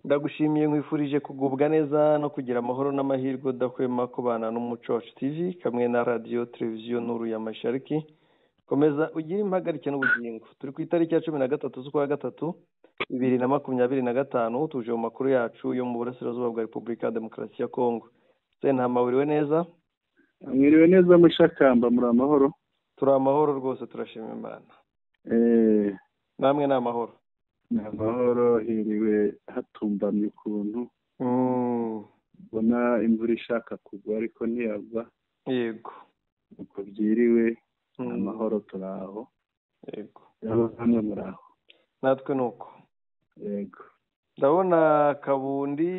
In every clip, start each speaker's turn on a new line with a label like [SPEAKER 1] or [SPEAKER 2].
[SPEAKER 1] Ndagushimiye, nkwifurije kugubwa neza no kugira amahoro n'amahirwe udahwema kubana n'Umuco Wacu TV kamwe na Radiyo Televiziyo Nuru ya Mashariki. Komeza ugire impagarike n'ubugingo. Turi ku itariki ya 13 z'ukwa gatatu 2025, tuje mu makuru yacu yo mu burasirazuba bwa Repubulika ya Demokarasi ya Kongo. Sentama, wiriwe neza?
[SPEAKER 2] Mwiriwe neza Mushakamba, muri amahoro?
[SPEAKER 1] Turi amahoro rwose, turashima Imana. Namwe ni amahoro?
[SPEAKER 2] Ni amahoro, hiriwe hatumbamye ukuntu. Mbona imvura ishaka kugwa ariko ntiyagwa.
[SPEAKER 1] Yego.
[SPEAKER 2] Uko byiriwe, amahoro, turaho.
[SPEAKER 1] Yego.
[SPEAKER 2] Namwe muraho?
[SPEAKER 1] Natwe nuko.
[SPEAKER 2] Yego.
[SPEAKER 1] Ndabona Kabundi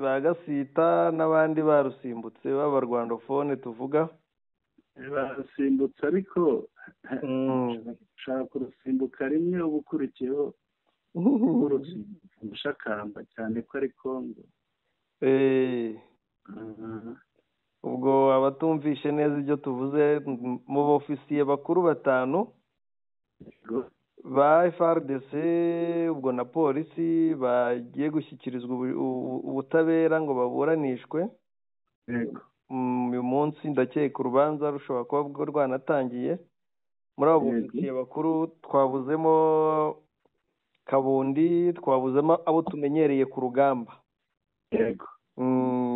[SPEAKER 1] ba Gasita n'abandi barusimbutse baba rwandophone tuvuga.
[SPEAKER 2] Barusimbutse, ariko ushaka kurusimbuka rimwe uba ukurikiyeho Mushakamba, cyane ko ari Kongo.
[SPEAKER 1] Ubwo abatumvishe neza ibyo tuvuze, mu bofisiye bakuru batanu ba FARDC ubwo na polisi bagiye gushyikirizwa ubutabera ngo baburanishwe uyu munsi, ndakeka urubanza rushobora kuba rwanatangiye. Muri abo bofisiye bakuru twabuzemo Kabundi, twabuzemo abo tumenyereye ku rugamba.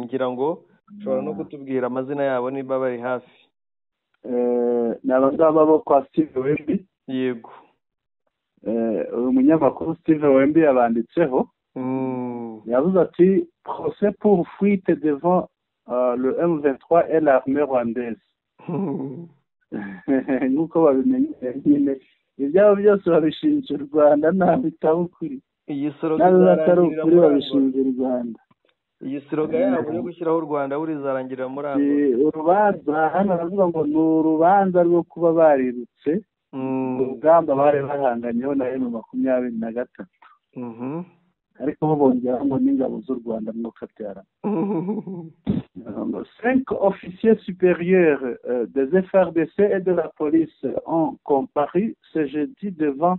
[SPEAKER 1] Ngira ngo ushobora no kutubwira amazina yabo niba bari hafi.
[SPEAKER 2] Ni abangaba bo kwa Steve Wembi.
[SPEAKER 1] Yego.
[SPEAKER 2] Uyu munyamakuru Steve Wembi yabanditseho, yavuze ati: "Procès pour fuite devant le M23 et l'armée rwandaise." Nk'uko babimenyereye nyine, ibyabo byose babishinja u Rwanda, nta bitaba ukuri.
[SPEAKER 1] Iyi slogan
[SPEAKER 2] Nabi atari
[SPEAKER 1] izarangirira
[SPEAKER 2] ukuri
[SPEAKER 1] muri Angola.
[SPEAKER 2] babishinja u Rwanda.
[SPEAKER 1] Iyi slogan yabo yo gushyiraho u Rwanda buri izarangirira muri Angola.
[SPEAKER 2] Urubanza hano baravuga ngo ni urubanza rwo kuba barirutse urugamba bari bahanganyeho na M23, ariko bo bongeraho ngo n'ingabo z'u Rwanda, mwuka byara. Cinq officiers supérieurs des FARDC et de la police ont comparu ce jeudi devant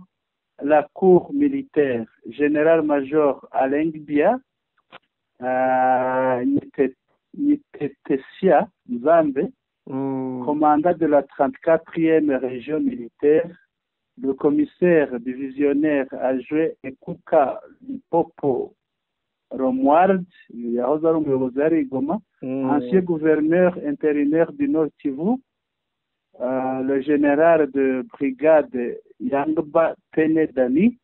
[SPEAKER 2] la cour militaire. Général-major Alain Gbia, Nitetesia Nzambe, commandant de la 34e région militaire, le commissaire divisionnaire adjoint Ekuka Lipopo Romuald, yahoze ari umuyobozi yari i Goma, ancien gouverneur intérimaire du Nord Kivu, le général de brigade Yangba Pene Dani,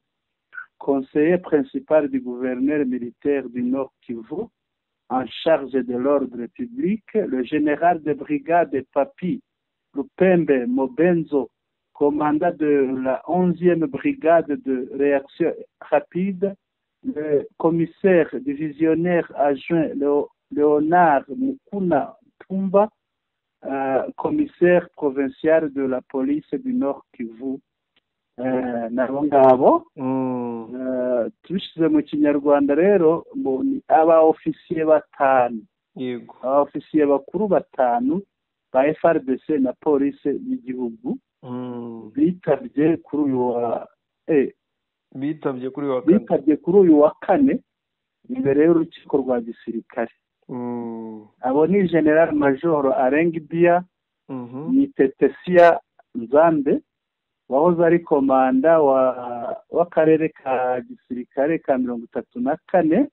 [SPEAKER 2] conseiller principal du gouverneur militaire du Nord Kivu, en charge de l'ordre public, le général de brigade Papi Lupembe Mobenzo, commandant de la 11e brigade de réaction rapide, le commissaire divisionnaire adjoint Léonard Mukuna Tumba, commissaire provincial de la police du Nord Kivu. Nabo ngabo. Tubishyize mu Kinyarwanda rero, ngo ni aba ofisiye batanu, aba ofisiye bakuru batanu ba FARDC na polisi y'igihugu bitabye kuri uyu wa
[SPEAKER 1] Bitabye kuri uyu wa kane.
[SPEAKER 2] Bitabye kuri uyu wa kane imbere y'urukiko rwa gisirikare. Abo ni General Major Arengbia Nitetesia Nzambe, wahoze ari komanda w'akarere ka gisirikare ka 34,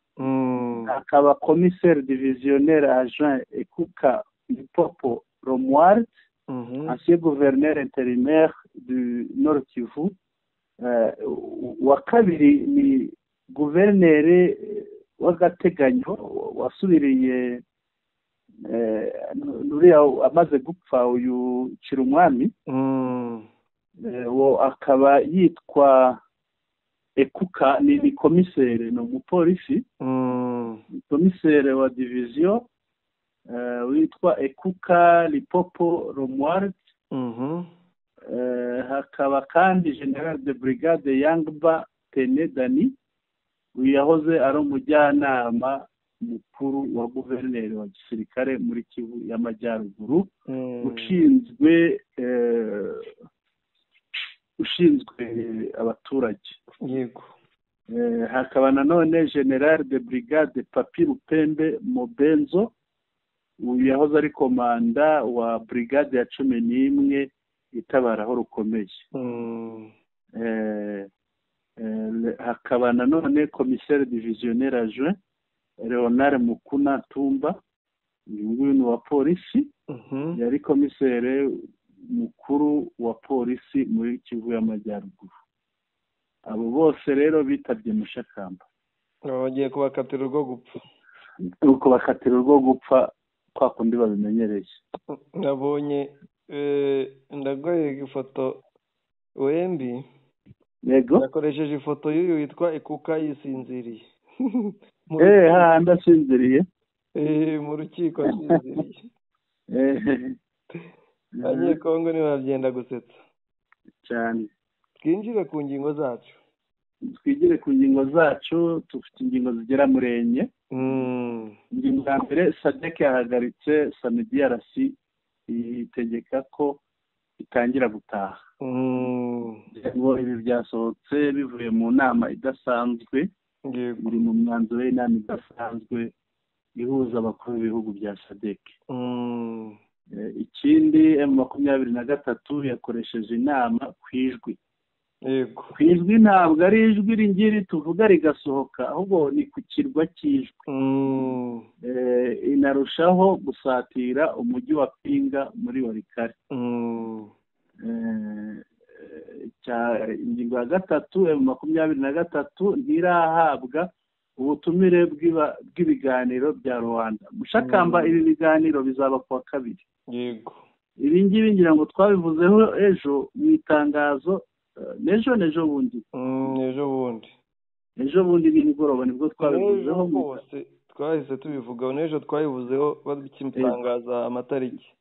[SPEAKER 2] akaba commissaire divisionnaire adjoint Ekuka Lipopo Romuald, ancien gouverneur intérimaire du Nord Kivu. Uwa kabiri ni guverineri w'agateganyo wasubiriye nuriya amaze gupfa, uyu Cirumwami, uwo akaba yitwa Ekuka, ni komiseri, ni umupolisi, ni komiseri wa division witwa Ekuka Lipopo Romuald. Hakaba kandi general de brigade Yangba Pene Dani, uyu yahoze ari umujyanama mukuru wa guverineri wa gisirikare muri Kivu y'Amajyaruguru, ushinzwe abaturage. Hakaba nanone General de Brigade Papi Rupembe Mobenzo, uyu yahoze ari komanda wa brigade ya 11 itabara aho rukomeye. Hakaba nanone commissaire divisionnaire adjoint Leonard Mukuna Tumba, uyu nguyu ni uwa polisi, yari komisere mukuru wa polisi muri Kivu y'Amajyaruguru. Abo bose rero bitabye Mushakamba,
[SPEAKER 1] bagiye kubakatira urwo gupfa.
[SPEAKER 2] Uko bakatira urwo gupfa kwa kundi babimenyereye.
[SPEAKER 1] Nabonye ndagoye ifoto wembi.
[SPEAKER 2] Yego.
[SPEAKER 1] Nakoresheje ifoto y'uyu witwa Ikuka yisinziriye.
[SPEAKER 2] Hahandi asinziriye.
[SPEAKER 1] Mu rukiko asinziriye. Abanyekongo ntibabyenda gusetsa
[SPEAKER 2] cyane.
[SPEAKER 1] Twinjire ku ngingo zacu.
[SPEAKER 2] Twigire ku ngingo zacu, dufite ingingo zigera muri 4. Ingingo ya mbere, SADC yahagaritse SAMIDRC, itegeka ko itangira gutaha. Ngo ibi byasohotse bivuye mu nama idasanzwe, biri mu mwanzuro w'inama idasanzwe ihuza abakuru b'ibihugu bya SADC. Ikindi, M23 yakoresheje inama ku ijwi.
[SPEAKER 1] Yego.
[SPEAKER 2] Ku ijwi ntabwo ari ijwi ringiri tuvuga rigasohoka, ahubwo ni ku kirwa cy'ijwi. Inarushaho gusatira umujyi wa Pinga muri Walikale. Ingingo ya 3, M23 ntirahabwa ubutumire bw'ibiganiro bya Rwanda. Mushakamba, ibi biganiro bizaba kuwa 2.
[SPEAKER 1] Yego.
[SPEAKER 2] Ibi ngibi ngira ngo twabivuzeho ejo mu itangazo, n'ejo bundi. Ejo bundi nimugoroba nibwo twabivuzeho.
[SPEAKER 1] Bose twahise tubivugaho, n'ejo twabivuzeho bakimutangaza amatariki.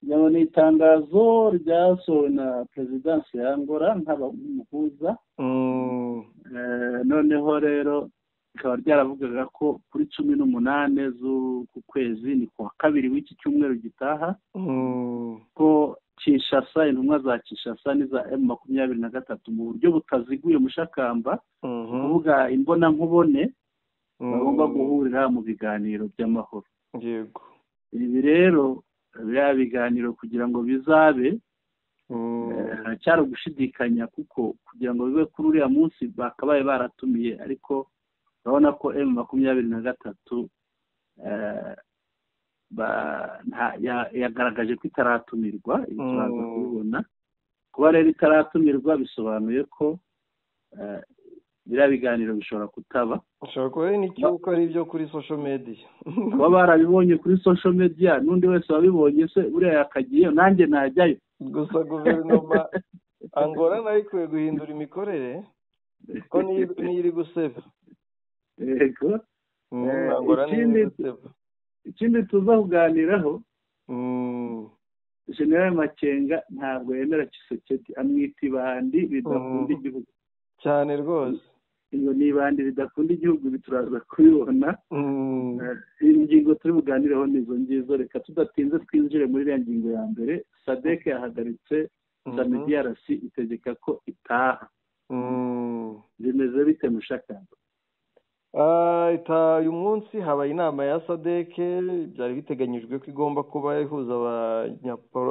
[SPEAKER 2] Ni itangazo ryasohowe na perezidansi ya Angola nk'abamuhuza. Noneho rero rikaba ryaravugaga ko kuri 18 z'uku kwezi, ni kuwa 2 w'iki cyumweru gitaha, ko Kinshasa, intumwa za Kinshasa n'iza M23 mu buryo butaziguye Mushakamba, kuvuga imbona nkubone, bagomba guhurira mu biganiro by'amahoro.
[SPEAKER 1] Yego.
[SPEAKER 2] Ibi rero bya biganiro kugira ngo bizabe, haracyari gushidikanya, kuko kugira ngo bibe kuri uriya munsi bakabaye baratumiye, ariko urabona ko M23 yagaragaje ko itaratumirwa. Ibi turaza kubibona. Kuba rero itaratumirwa bisobanuye ko biriya biganiro bishobora kutaba.
[SPEAKER 1] Ushobora kuba ari n'icyuko ari ibyo kuri social media.
[SPEAKER 2] Kuba barabibonye kuri social media, n'undi wese wabibonye se buriya yakagiyeyo, nanjye najyayo.
[SPEAKER 1] Gusa guverinoma Angola nayo ikwiye guhindura imikorere, kuko niyo iri guseba.
[SPEAKER 2] Yego.
[SPEAKER 1] Angola niyo iri guseba.
[SPEAKER 2] Ikindi tuza kuganiraho, General Makenga ntabwo yemera Tshisekedi, amwita ibandi bidakunda igihugu.
[SPEAKER 1] Cyane rwose.
[SPEAKER 2] Iyo ni ibandi bidakunda igihugu, turaza kubibona. Ingingo turi buganireho nizo ngizo. Reka tudatinze twinjire muri iriya ngingo ya mbere. SADC yahagaritse SAMIDRC, itegeka ko itaha. Bimeze bite Mushakamba?
[SPEAKER 1] Uyu munsi habaye inama ya SADC, byari biteganyijwe ko igomba kuba ihuza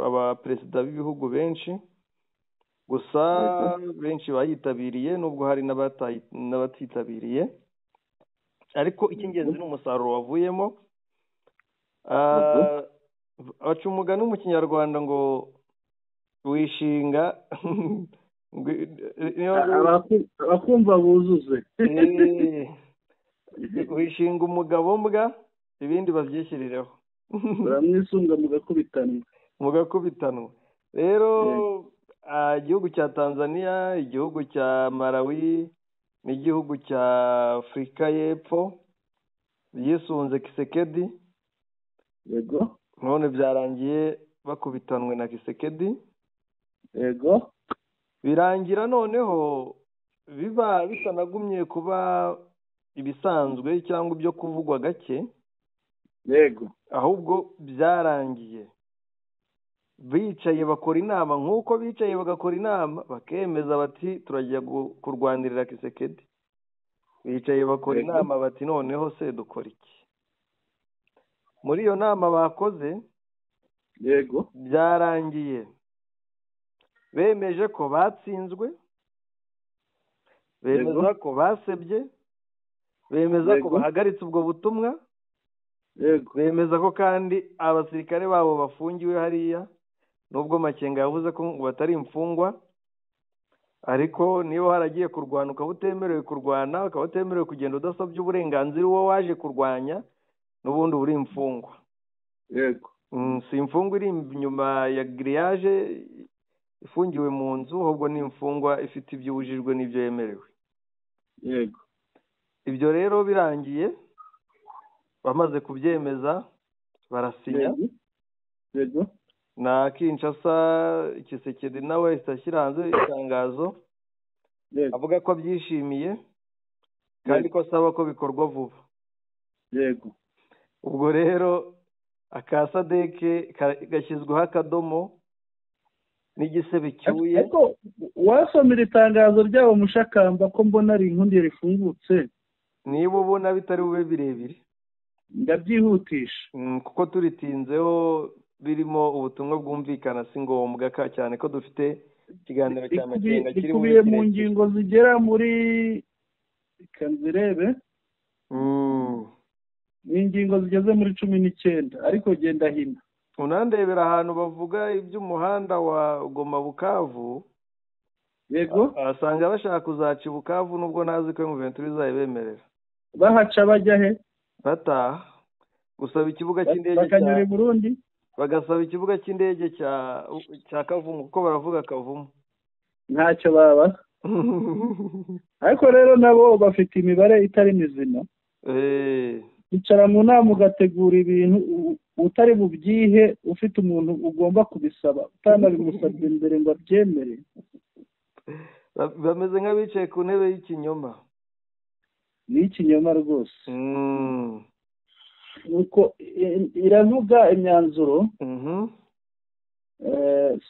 [SPEAKER 1] abaperezida b'ibihugu benshi, gusa benshi bayitabiriye nubwo hari n'abatitabiriye, ariko icy'ingenzi ni umusaruro wavuyemo. Baca umugani mu Kinyarwanda ngo wishinga
[SPEAKER 2] abakumva buzuze.
[SPEAKER 1] Wishinga umugabo mbwa, ibindi babyishyirireho.
[SPEAKER 2] Baramwisunga mugakubitanwa.
[SPEAKER 1] Mugakubitanwa. Rero igihugu cya Tanzania, igihugu cya Malawi n'igihugu cya Afurika y'Epfo byisunze Kisekedi.
[SPEAKER 2] Yego.
[SPEAKER 1] None byarangiye bakubitanwe na Kisekedi.
[SPEAKER 2] Yego.
[SPEAKER 1] Birangira noneho biba bitanagumye kuba ibisanzwe cyangwa ibyo kuvugwa gake.
[SPEAKER 2] Yego.
[SPEAKER 1] Ahubwo byarangiye bicaye bakora inama, nk'uko bicaye bagakora inama bakemeza bati turajya kurwanirira Kisekedi. Bicaye bakora inama bati noneho se dukora iki? Muri iyo nama bakoze,
[SPEAKER 2] yego,
[SPEAKER 1] byarangiye bemeje ko batsinzwe, bemeza ko basebye, bemeza ko bahagaritse ubwo butumwa,
[SPEAKER 2] yego,
[SPEAKER 1] bemeza ko kandi abasirikare babo bafungiwe hariya, nubwo Makenga yavuze ko batari imfungwa, ariko niba haragiye kurwana ukaba utemerewe kurwana, ukaba utemerewe kugenda udasabye uburenganzira uwo waje kurwanya, n'ubundi uri imfungwa.
[SPEAKER 2] Yego.
[SPEAKER 1] Si imfungwa iri inyuma ya grillage ifungiwe mu nzu, ahubwo ni imfungwa ifite ibyo ibujijwe n'ibyo yemerewe.
[SPEAKER 2] Yego.
[SPEAKER 1] Ibyo rero birangiye bamaze kubyemeza barasinya.
[SPEAKER 2] Yego.
[SPEAKER 1] Na Kinshasa Tshisekedi nawe yahise ashyira hanze itangazo avuga ko abyishimiye kandi ko asaba ko bikorwa vuba.
[SPEAKER 2] Yego.
[SPEAKER 1] Ubwo rero aka SADC gashyizweho akadomo n'igisebe cyuye.
[SPEAKER 2] Ariko wasomera itangazo ryabo Mushakamba ko mbona ari inkundi rifungutse,
[SPEAKER 1] niba ubona bitari bube birebire
[SPEAKER 2] ndabyihutisha,
[SPEAKER 1] kuko turitinzeho birimo ubutumwa bwumvikana, si ngombwa cyane ko dufite ikiganiro cya Makenga kiri
[SPEAKER 2] mu ngingo zigera muri kanzirebe, ni ingingo zigeze muri 19, ariko genda hino
[SPEAKER 1] unandebera ahantu bavuga iby'umuhanda wa Goma Bukavu.
[SPEAKER 2] Yego,
[SPEAKER 1] asanga bashaka kuzaca Bukavu nubwo ntazi ko M23 izayibemerera.
[SPEAKER 2] Bahaca bajya he?
[SPEAKER 1] Bataha gusaba ikibuga cy'indege
[SPEAKER 2] bakanyura i Burundi,
[SPEAKER 1] bagasaba ikibuga cy'indege cya Kavumu, kuko baravuga Kavumu
[SPEAKER 2] ntacyo baba. Ariko rero nabo bafite imibare itari mizima. Icara mu nama ugategura ibintu utari bubyihe, ufite umuntu ugomba kubisaba utanabimusabye mbere ngo abyemere.
[SPEAKER 1] Bameze nk'abicaye ku ntebe y'ikinyoma.
[SPEAKER 2] Ni ikinyoma rwose. Nuko iravuga imyanzuro,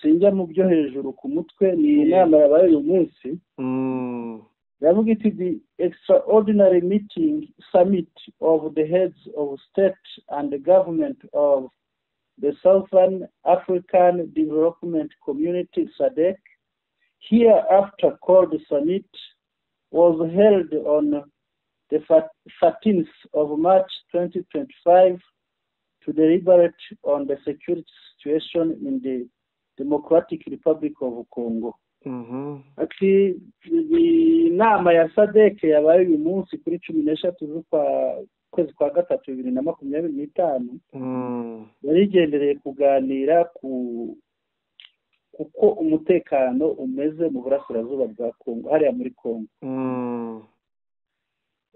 [SPEAKER 2] sinjya mu byo hejuru ku mutwe, ni inama yabaye uyu munsi. Iravuga iti the extraordinary meeting summit of the heads of state and the government of the Southern African Development Community SADC, hereafter called summit, was held on the 13th of March 2025 to deliberate on the security situation in the Democratic Republic of Congo. Ati inama ya SADC yabaye uyu munsi kuri 13 z'ukwa kwezi kwa gatatu 2025, yari igendereye kuganira ku kuko umutekano umeze mu burasirazuba bwa Congo, hariya muri Congo.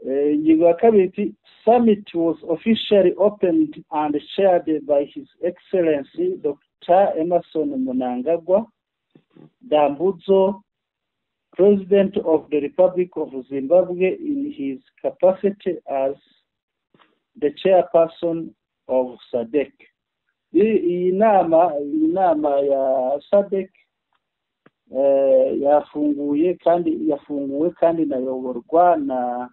[SPEAKER 2] Ingingo ya kabiri, summit was officially opened and chaired by His Excellency Dr. Emerson Mnangagwa Dambudzo, President of the Republic of Zimbabwe, in his capacity as the chairperson of SADC. Iyi nama ya SADC yafunguye kandi yafunguwe kandi inayoborwa na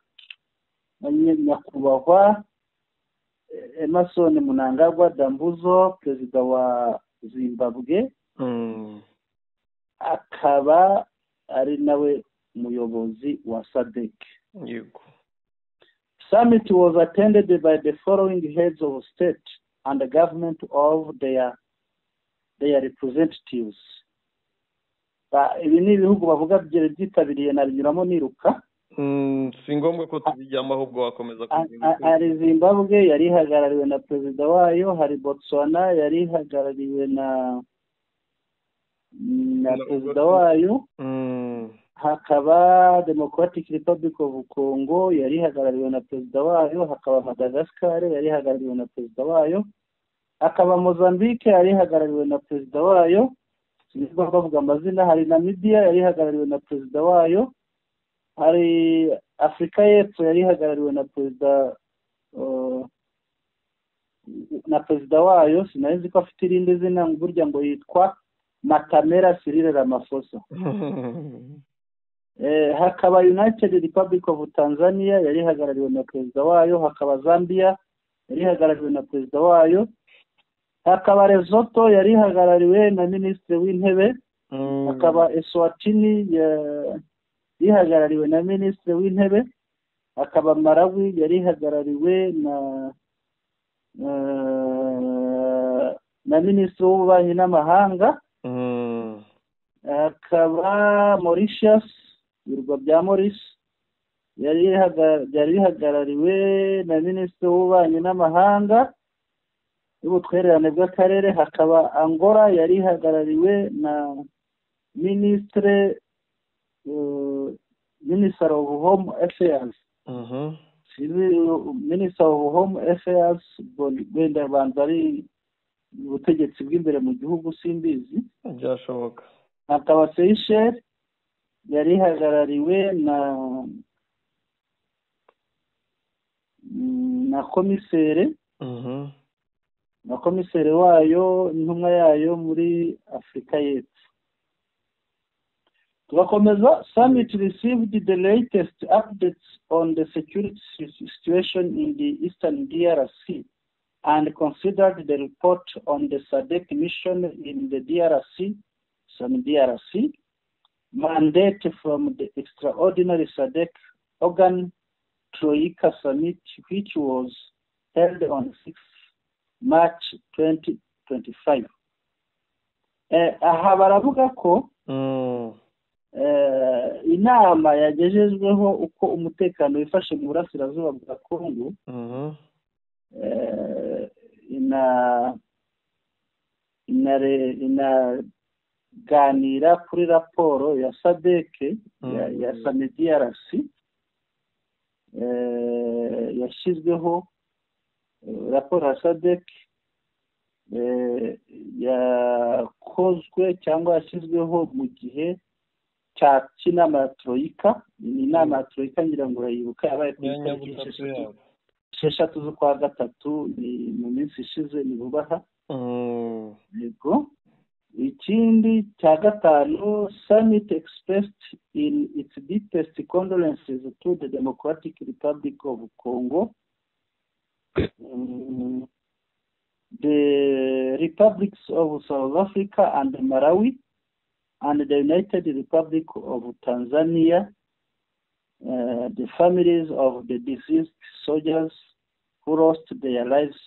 [SPEAKER 2] nyakubahwa Emerson Mnangagwa Dambudzo, perezida wa Zimbabwe, akaba ari nawe muyobozi wa SADC.
[SPEAKER 1] Yego.
[SPEAKER 2] Summit was attended by the following heads of state and the government of their representatives. Ibi ni ibihugu bavuga byitabiriye, nabinyuramo niruka.
[SPEAKER 1] Si ngombwa ko tubijyamo, ahubwo wakomeza kuvuga.
[SPEAKER 2] Hari Zimbabwe yari ihagarariwe na perezida wayo, hari Botswana yari ihagarariwe na perezida wayo, hakaba Democratic Republic of Congo yari ihagarariwe na perezida wayo, hakaba Madagascar yari ihagarariwe na perezida wayo, hakaba Mozambique yari ihagarariwe na perezida wayo, sinigomba bavuga amazina, hari Namibia yari ihagarariwe na perezida wayo, hari Afrika y'Epfo yari ihagarariwe na perezida na perezida wayo, sinari ko afite irindi zina burya ngo yitwa Matamela Cyril Ramaphosa. Hakaba United Republic of Tanzania yari ihagarariwe na perezida wayo, hakaba Zambia yari ihagarariwe na perezida wayo, hakaba Lesotho yari ihagarariwe na minisitiri w'intebe, hakaba Eswatini ihagarariwe na minisitiri w'intebe, hakaba Malawi yari ihagarariwe na minisitiri w'ububanyi n'amahanga, hakaba Mauritius, ibirwa bya Maurice, byari bihagarariwe na minisitiri w'ububanyi n'amahanga n'ubutwererane bw'akarere, hakaba Angola yari ihagarariwe na minisitiri, Minister of Home Affairs. Minister of Home Affairs, wenda banza ari ubutegetsi bw'imbere mu gihugu, simbizi.
[SPEAKER 1] Byashoboka.
[SPEAKER 2] Hakaba Seychelles yari ihagarariwe na komisere na komisere wayo, intumwa yayo muri Afurika y'Epfo. Tugakomeza. Summit received the latest updates on the security situation in the eastern DRC and considered the report on the SADC mission in the DRC, SAMIDRC, mandate from the extraordinary SADC organ Troika Summit, which was held on 6 March 2025. Aha baravuga ko inama yagejejweho uko umutekano wifashe mu burasirazuba bwa Kongo, inaganira kuri raporo ya SADC ya SAMIDRC yashyizweho, raporo ya SADC yakozwe cyangwa yashyizweho mu gihe cy'inama ya Troika. Ni inama ya Troika, ngira ngo urayibuka, yabaye ku itariki 6 z'ukwa gatatu, ni mu minsi ishize, ni vuba aha. Yego. Ikindi cya gatanu, summit expressed in its deepest condolences to the Democratic Republic of Congo, the Republics of South Africa and Malawi, and the United Republic of Tanzania, the families of the deceased soldiers who lost their lives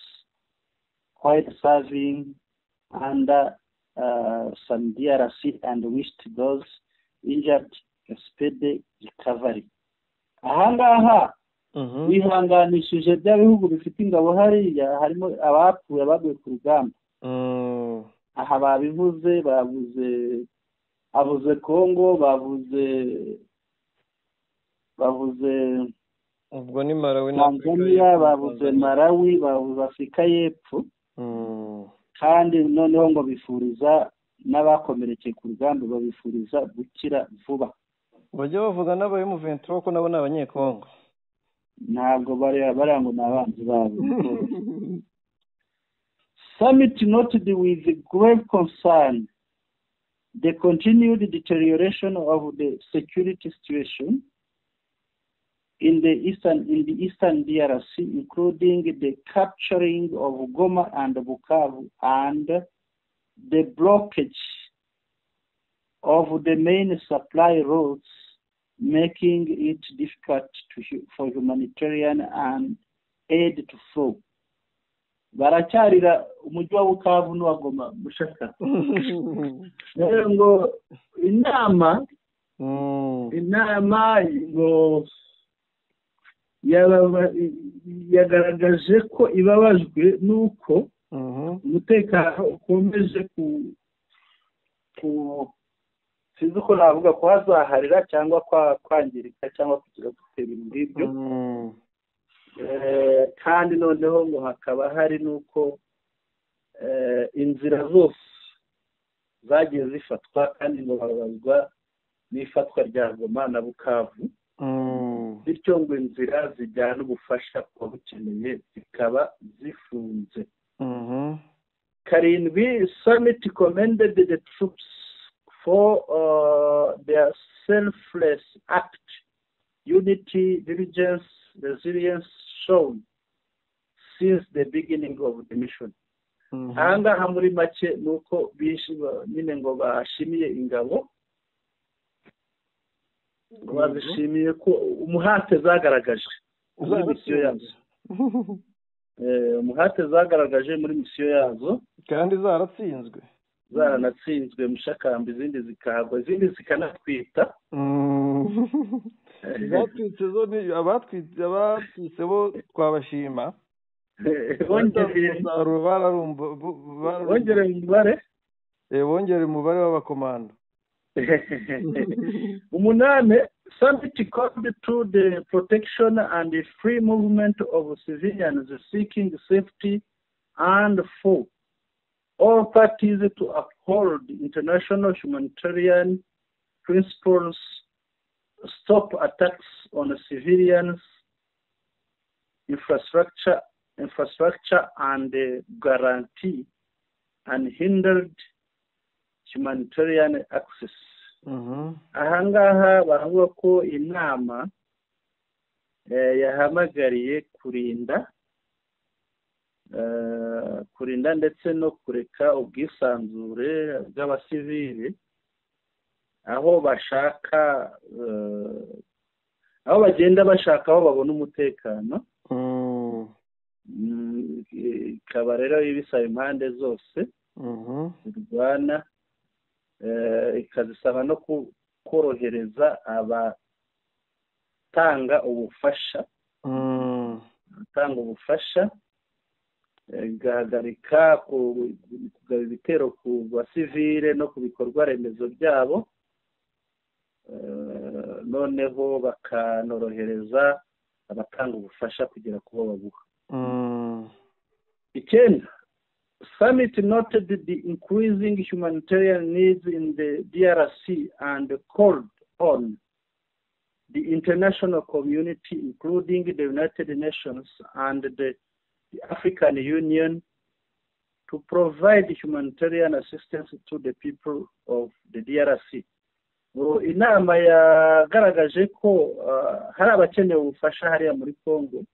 [SPEAKER 2] while serving under SAMIDRC and wished those injured a speedy recovery. Ahangaha bihanganishije bya bihugu bifite ingabo hariya, harimo abapfuye, abaguye ku rugamba. Aha babivuze, bavuze, avuze Kongo, bavuze
[SPEAKER 1] Ubwo ni Malawi na
[SPEAKER 2] Tanzania, bavuze Malawi, bavuze Afurika y'Epfo, kandi noneho ngo bifuriza n'abakomerekeye ku rugamba, babifuriza gukira vuba.
[SPEAKER 1] Bajya bavuga n'aba M23 ko nabo ni Abanyekongo.
[SPEAKER 2] Ntabwo bariya bariya ngo ni abanzi babo. Summit noted with grave concern the continued deterioration of the security situation in the eastern DRC, including the capturing of Goma and Bukavu and the blockage of the main supply routes, making it difficult for humanitarian and aid to flow. Baracyarira umujyi wa Bukavu n'uwa Goma, mushaka rero ngo inama ngo yagaragaje ko ibabajwe n'uko umutekano ukomeje ku sinzi uko navuga, kuhazaharira cyangwa kwangirika cyangwa kugira gutera ibintu nk'ibyo. Kandi noneho ngo hakaba hari n'uko inzira zose zagiye zifatwa, kandi ngo babazwa n'ifatwa rya Goma na Bukavu, bityo ngo inzira zijyana ubufasha ku babukeneye zikaba zifunze. Karindwi, summit commended the troops for their selfless act, unity, diligence, resilience shown since the beginning of the mission. Ahangaha muri make ni uko nyine ngo bashimiye ingabo, bazishimiye ko umuhate zagaragaje muri misiyo yazo, umuhate zagaragaje muri misiyo yazo,
[SPEAKER 1] kandi zaratsinzwe,
[SPEAKER 2] zaranatsinzwe mushakamba, izindi zikahagwa, izindi zikanatwita.
[SPEAKER 1] Zatwitse zo, abatwitse bo twabashima,
[SPEAKER 2] bongere umubare,
[SPEAKER 1] bongere umubare w'abakomando.
[SPEAKER 2] 8, summit called to the protection and the free movement of civilians seeking safety and for all parties to uphold international humanitarian principles, stop attacks on civilians, infrastructure and guarantee unhindered humanitarian access. Ahangaha baravuga ko inama yahamagariye kurinda ndetse no kureka ubwisanzure bw'abasivili aho bashaka, aho bagenda bashaka aho babona umutekano. Ikaba rero ibisaba impande zose zirwana, ikazisaba no korohereza abatanga ubufasha, igahagarika kugaba ibitero ku basivile no ku bikorwa remezo byabo, noneho bakanorohereza abatanga ubufasha kugera kubo babuha. 9, summit noted the increasing humanitarian needs in the DRC and called on the international community, including the United Nations and the African Union, to provide humanitarian assistance to the people of the DRC. Inama yagaragaje ko hari abakeneye ubufasha hariya muri Congo,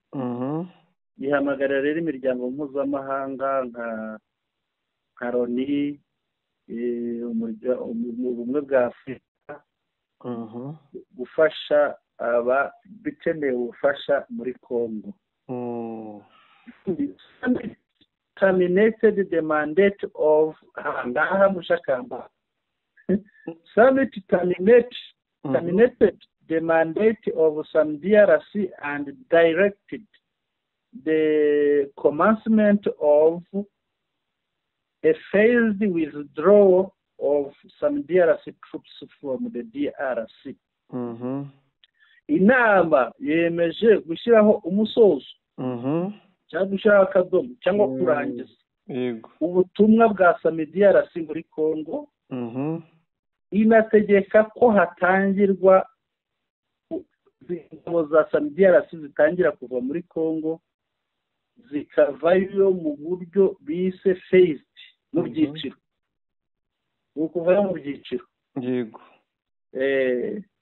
[SPEAKER 2] ihamagarira rero imiryango mpuzamahanga nka Loni, ubumwe bwa Afurika, gufasha abakeneye ubufasha muri Congo. Terminated the mandate of ahangaha mushakamba, summit terminated the mandate of SAMIDRC and directed the commencement of a phased withdrawal of SAMIDRC troops from the DRC. Inama yemeje gushyiraho umusozo cyangwa gushyiraho akadomo cyangwa kurangiza ubutumwa bwa SAMIDRC muri Congo, inategeka ko hatangirwa ingabo za SAMIDRC zitangira kuva muri Congo, zikavayo mu buryo bise phased, mu byiciro, ukuvayo mu byiciro.
[SPEAKER 1] Yego.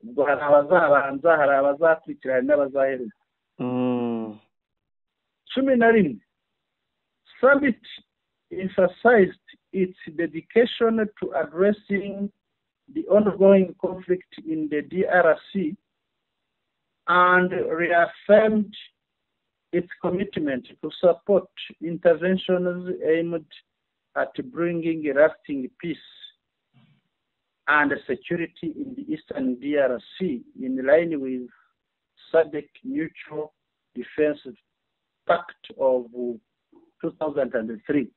[SPEAKER 2] Ubwo hari abazabanza, hari abazakurikira, hari n'abazaheruka. 11, summit emphasized its dedication to addressing the ongoing conflict in the DRC and reaffirmed its commitment to support interventions aimed at bringing lasting peace and security in the eastern DRC in line with SADC Mutual Defense Pact of 2003.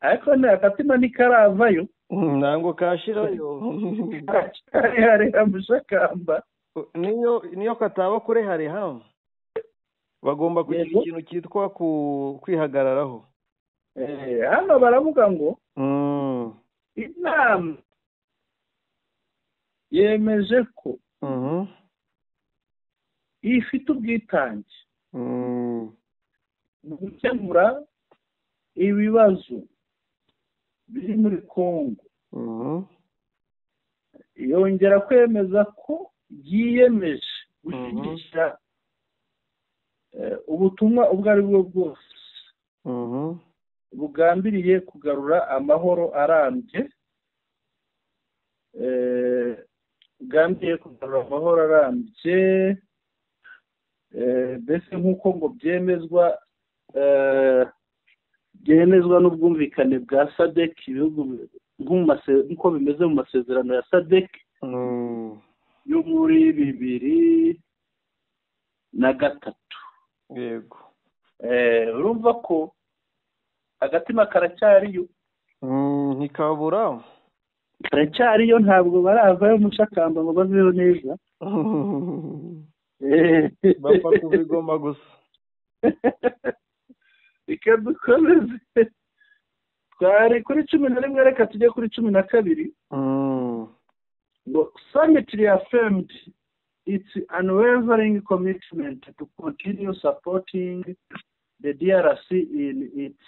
[SPEAKER 2] Ariko akatima ntikaravayo,
[SPEAKER 1] ntabwo kashirayo,
[SPEAKER 2] karehareha mushakamba.
[SPEAKER 1] Niyo kataba kurehareha, bagomba kugira ikintu cyitwa kwihagararaho.
[SPEAKER 2] Hano baravuga ngo inama yemeje ko ifite ubwitange mu gukemura ibibazo biri muri Congo, Yongera kwemeza ko yiyemeje gushyigikira ubutumwa ubwo ari bwo bwose bugambiriye kugarura amahoro arambye, bugambiriye kugarura amahoro arambye, mbese nk'uko ngo byemezwa n'ubwumvikane bwa SADC, ibihugu nk'uko bimeze mu masezerano ya SADC yo muri 2003.
[SPEAKER 1] Yego.
[SPEAKER 2] Urumva ko agatima karacyariyo.
[SPEAKER 1] Ntikabura.
[SPEAKER 2] Karacyariyo, ntabwo baravayo mushakamba ngo baveho neza.
[SPEAKER 1] Bapfa kubigoma gusa.
[SPEAKER 2] Reka dukomeze. Twari kuri 11, reka tujye kuri 12. Ngo summit reaffirmed its unwavering commitment to continue supporting the DRC in its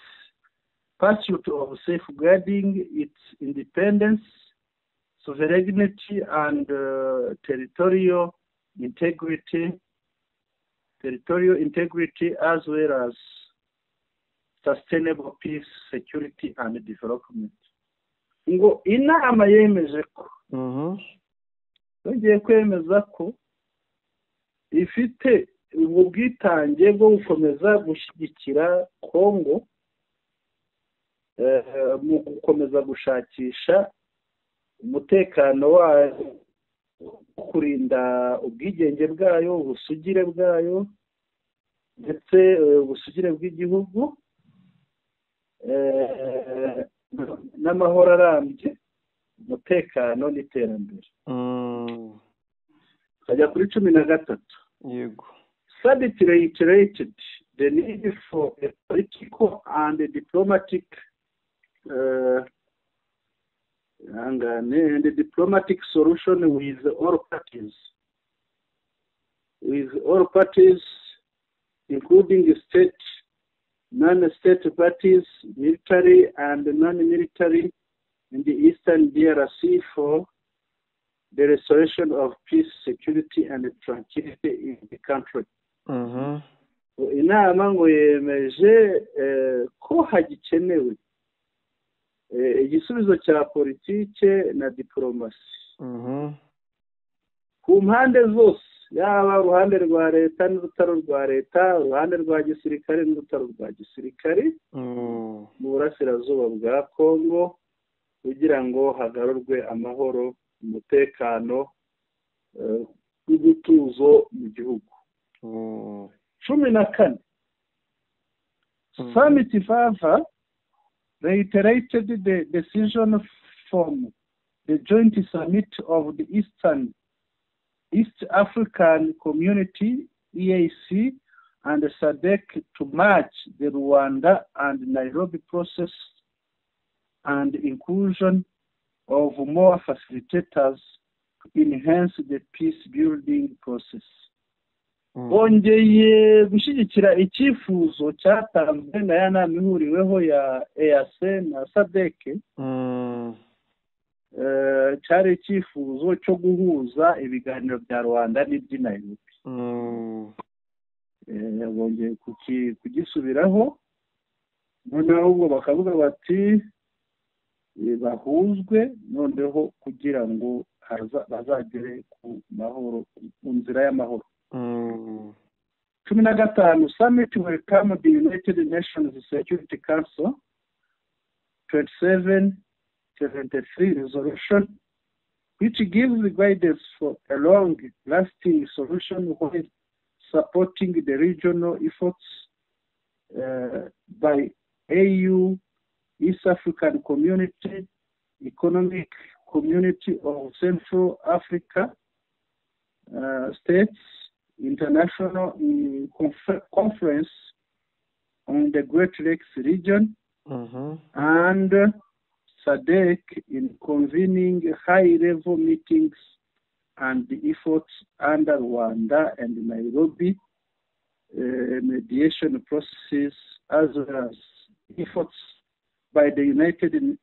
[SPEAKER 2] pursuit of safeguarding its independence, sovereignty and territorial integrity as well as sustainable peace, security and development. Ngo inama yemeje ko yongeye kwemeza ko ifite ubwo bwitange bwo gukomeza gushyigikira Kongo mu gukomeza gushakisha umutekano wayo, kurinda ubwigenge bwayo, ubusugire bwayo, ndetse ubusugire bw'igihugu n'amahoro arambye, umutekano n'iterambere. Tukajya kuri 13.
[SPEAKER 1] Yego.
[SPEAKER 2] SADC reiterated the need for a political and a diplomatic and a diplomatic solution with all parties, including state, non-state parties, military and non-military in the Eastern DRC for the restoration of peace, security, and tranquility in the country. Inama ngo yemeje ko hagikenewe igisubizo cya politike na diplomasi ku mpande zose, yaba uruhande rwa leta n'urutaro rwa leta, uruhande rwa gisirikare n'urutaro rwa gisirikare mu burasirazuba bwa Kongo, kugira ngo hagarurwe amahoro, umutekano n'ugutuzo mu gihugu. 14. Summit further reiterated the decision from the joint summit of the East African Community EAC and SADC to match the Rwanda and Nairobi process and inclusion of more facilitators to enhance the peace building process. Bongeye gushyigikira icyifuzo cyatanzwe na ya nama ihuriweho ya EAC na SADC, cyari icyifuzo cyo guhuza ibiganiro bya Rwanda n'iby'i Nairobi. Bongeye kugisubiraho, noneho ubwo bakavuga bati bahuzwe noneho kugira ngo bazagere ku mahoro, ku nzira y'amahoro. 15. Summit welcomed the United Nations Security Council 2773 resolution, which gives the guidance for a long-lasting solution while supporting the regional efforts by AU, East African Community, Economic Community of Central Africa States, International Conference on the Great Lakes region, and SADC in convening high-level meetings and the efforts under Rwanda and Nairobi mediation processes, as well as efforts by the United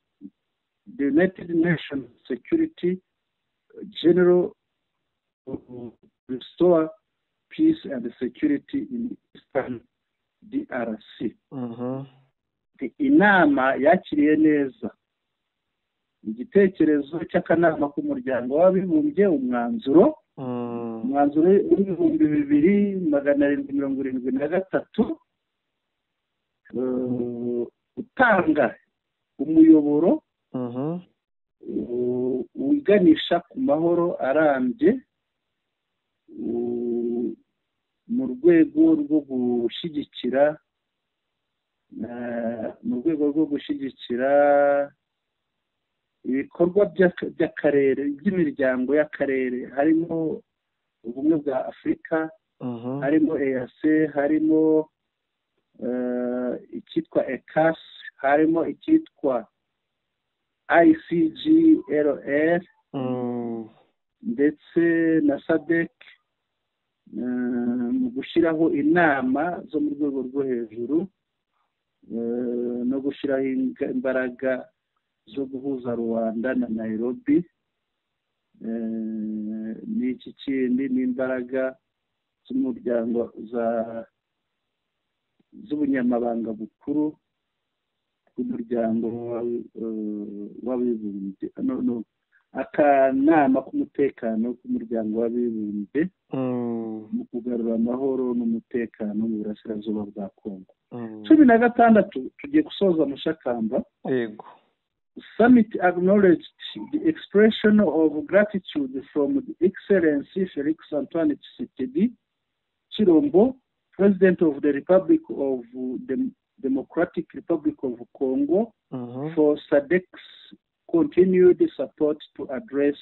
[SPEAKER 2] Nations Security General to restore peace and security in Eastern DRC. Inama yakiriye neza igitekerezo cy'akanama k'umuryango w'abibumbye, umwanzuro w'2773, utanga umuyoboro wiganisha ku mahoro arambye mu rwego rwo gushyigikira ibikorwa by'akarere, by'imiryango y'akarere, harimo Ubumwe bwa Afurika, harimo EAC, harimo icyitwa ECCAS, harimo icyitwa ICGLR, ndetse na SADC, mu gushyiraho inama zo mu rwego rwo hejuru no gushyiraho imbaraga zo guhuza Rwanda na Nairobi n'iki kindi, n'imbaraga z'umuryango z'ubunyamabanga bukuru bw'Umuryango w'Abibumbye, no, akanama k'umutekano k'Umuryango w'Abibumbye, mu kugarura amahoro n'umutekano mu burasirazuba bwa Kongo. 16, tugiye gusoza, Mushakamba.
[SPEAKER 1] Yego.
[SPEAKER 2] Summit acknowledged the expression of gratitude from the Excellency Felix Antoine Tshisekedi Chilombo, President of the Republic of the Democratic Republic of Congo, for SADC's continued support to address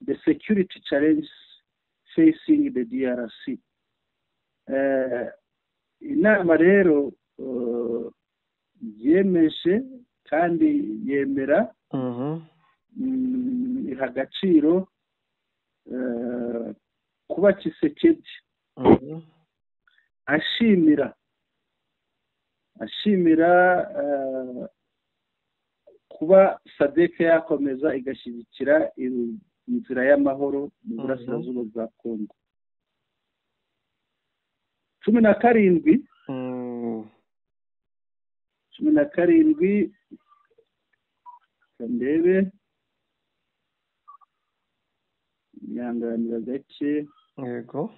[SPEAKER 2] the security challenge facing the DRC. Inama rero yemeje kandi yemera, iha agaciro kuba Tshisekedi ashimira kuba SADC yakomeza igashyigikira inzira y'amahoro mu burasirazuba bwa Kongo. 17, 17, reka ndebe, nyanganira gake.
[SPEAKER 1] Yego.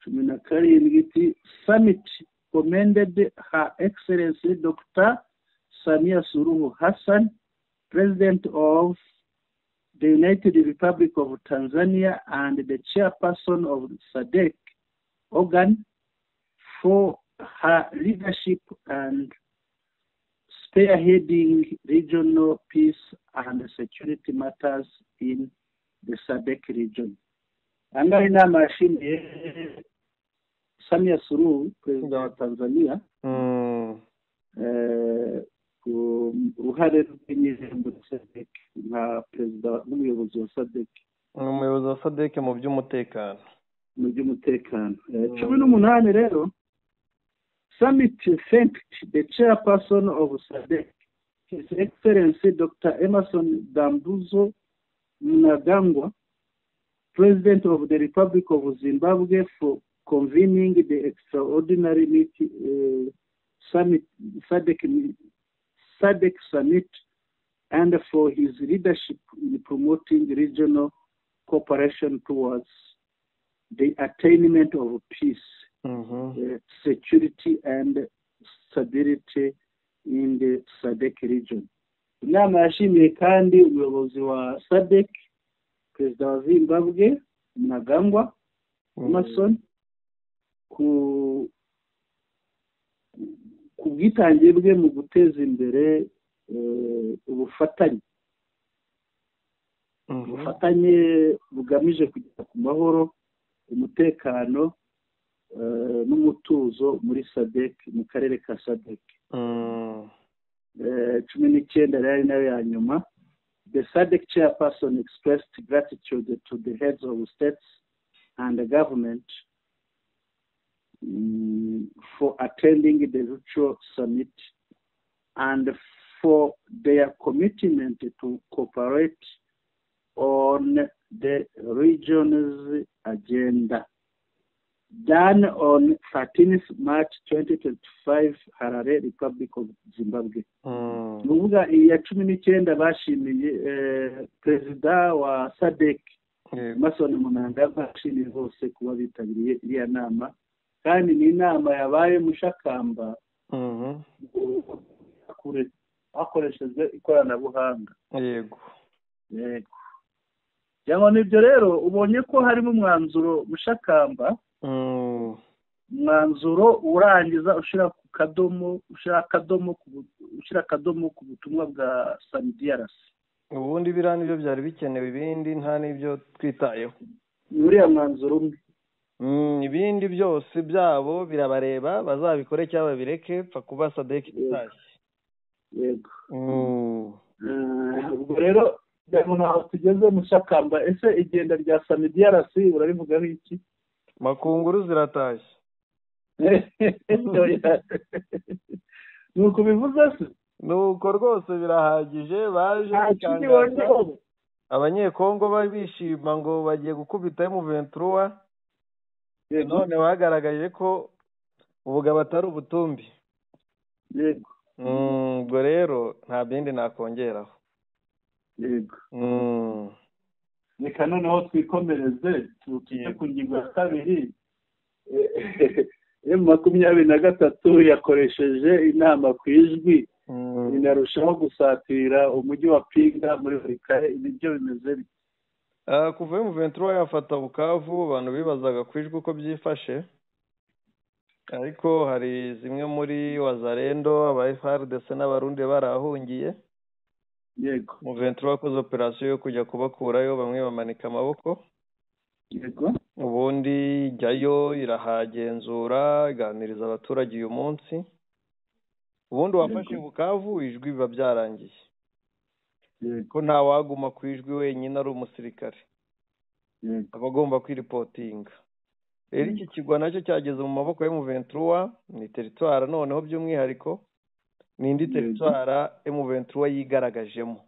[SPEAKER 2] 17 iti: "Summit commended Her Excellency Dr. Samia Suluhu Hassan, President of the United Republic of Tanzania and the chairperson of SADC organ, for her leadership and spearheading regional peace and security matters in the SADC region." Ahangaha inama yashimiye Samia Suluhu, perezida wa Tanzania, ku ruhare rwe nyine muri SADC nka perezida n'umuyobozi wa SADC.
[SPEAKER 1] Ni umuyobozi wa SADC mu by'umutekano.
[SPEAKER 2] Mu by'umutekano. 18 rero, summit thanked the chairperson of SADC, His Excellency Dr. Emerson Dambudzo Mnangagwa, President of the Republic of Zimbabwe, for convening the extraordinary meeting, summit, SADC summit and for his leadership in promoting regional cooperation towards the attainment of peace, security and stability in the SADC region. Inama yashimiye kandi umuyobozi wa SADC, perezida wa Zimbabwe Mnangagwa Emmerson, ku bwitange bwe mu guteza imbere ubufatanye ubufatanye bugamije kugera ku mahoro, umutekano n'umutuzo muri SADC, mu karere ka SADC. 19 rero, ari nayo ya nyuma, the SADC chairperson expressed gratitude to the heads of states and the government for attending the virtual summit and for for their commitment to cooperate on the region's agenda. Done on 13th March 2025, Harare, Republic of Zimbabwe. Ni ukuvuga iyi ya 19 bashimiye perezida wa SADC Emmerson Mnangagwa, bashimiye bose kuba bitabiriye iriya nama, kandi ni inama yabaye Mushakamba kure hakoreshejwe ikoranabuhanga. Yego, cyangwa nibyo rero ubonye ko harimo umwanzuro Mushakamba, umwanzuro urangiza ushyira ku kadomo, ushyira akadomo ku butumwa bwa SAMIDRC.
[SPEAKER 1] Ubundi biriya nibyo byari bikenewe, ibindi nta n'ibyo twitayeho.
[SPEAKER 2] Ni uriya mwanzuro umwe.
[SPEAKER 1] Ibindi byose byabo birabareba, bazabikore cyangwa babireke, pfa kuba SADC itashye.
[SPEAKER 2] Yego. Ubwo rero aho tugeze Mushakamba, ese igenda rya SAMIDRC urarivugaho iki?
[SPEAKER 1] Makunguru ziratashye.
[SPEAKER 2] Ni uko bivuze se?
[SPEAKER 1] Nuko rwose birahagije, baje
[SPEAKER 2] Nta kindi
[SPEAKER 1] bikangaza.
[SPEAKER 2] wongeyeho?
[SPEAKER 1] Abanyekongo bari bishima ngo bagiye gukubita M23, none bagaragaje ko ubugabo atari ubutumbi. Ubwo rero nta bindi nakongeraho.
[SPEAKER 2] Reka noneho twikomereze, tujye ku ngingo ya kabiri. M23 yakoresheje inama ku Ijwi, inarushaho gusatira umujyi wa Pinga muri Walikale. Ibyo bimeze bite?
[SPEAKER 1] Ah, kuva M23 yafata Bukavu, abantu bibazaga ku Ijwi uko byifashe, ariko hari zimwe muri Wazalendo, aba FARDC n'Abarundi barahungiye. M23 yakoze operasiyo yo kujya kubakurayo, bamwe bamanika amaboko. Ubundi ijyayo irahagenzura, iganiriza abaturage uyu munsi. Ubundi wafashe Bukavu, Ijwi biba byarangiye, ko nta waguma ku Ijwi wenyine ari umusirikare, aba agomba kwiripotinga. Rero iki kigwa nacyo cyageze mu maboko ya M23, ni teritwara noneho by'umwihariko ni indi teritwara M23 yigaragajemo.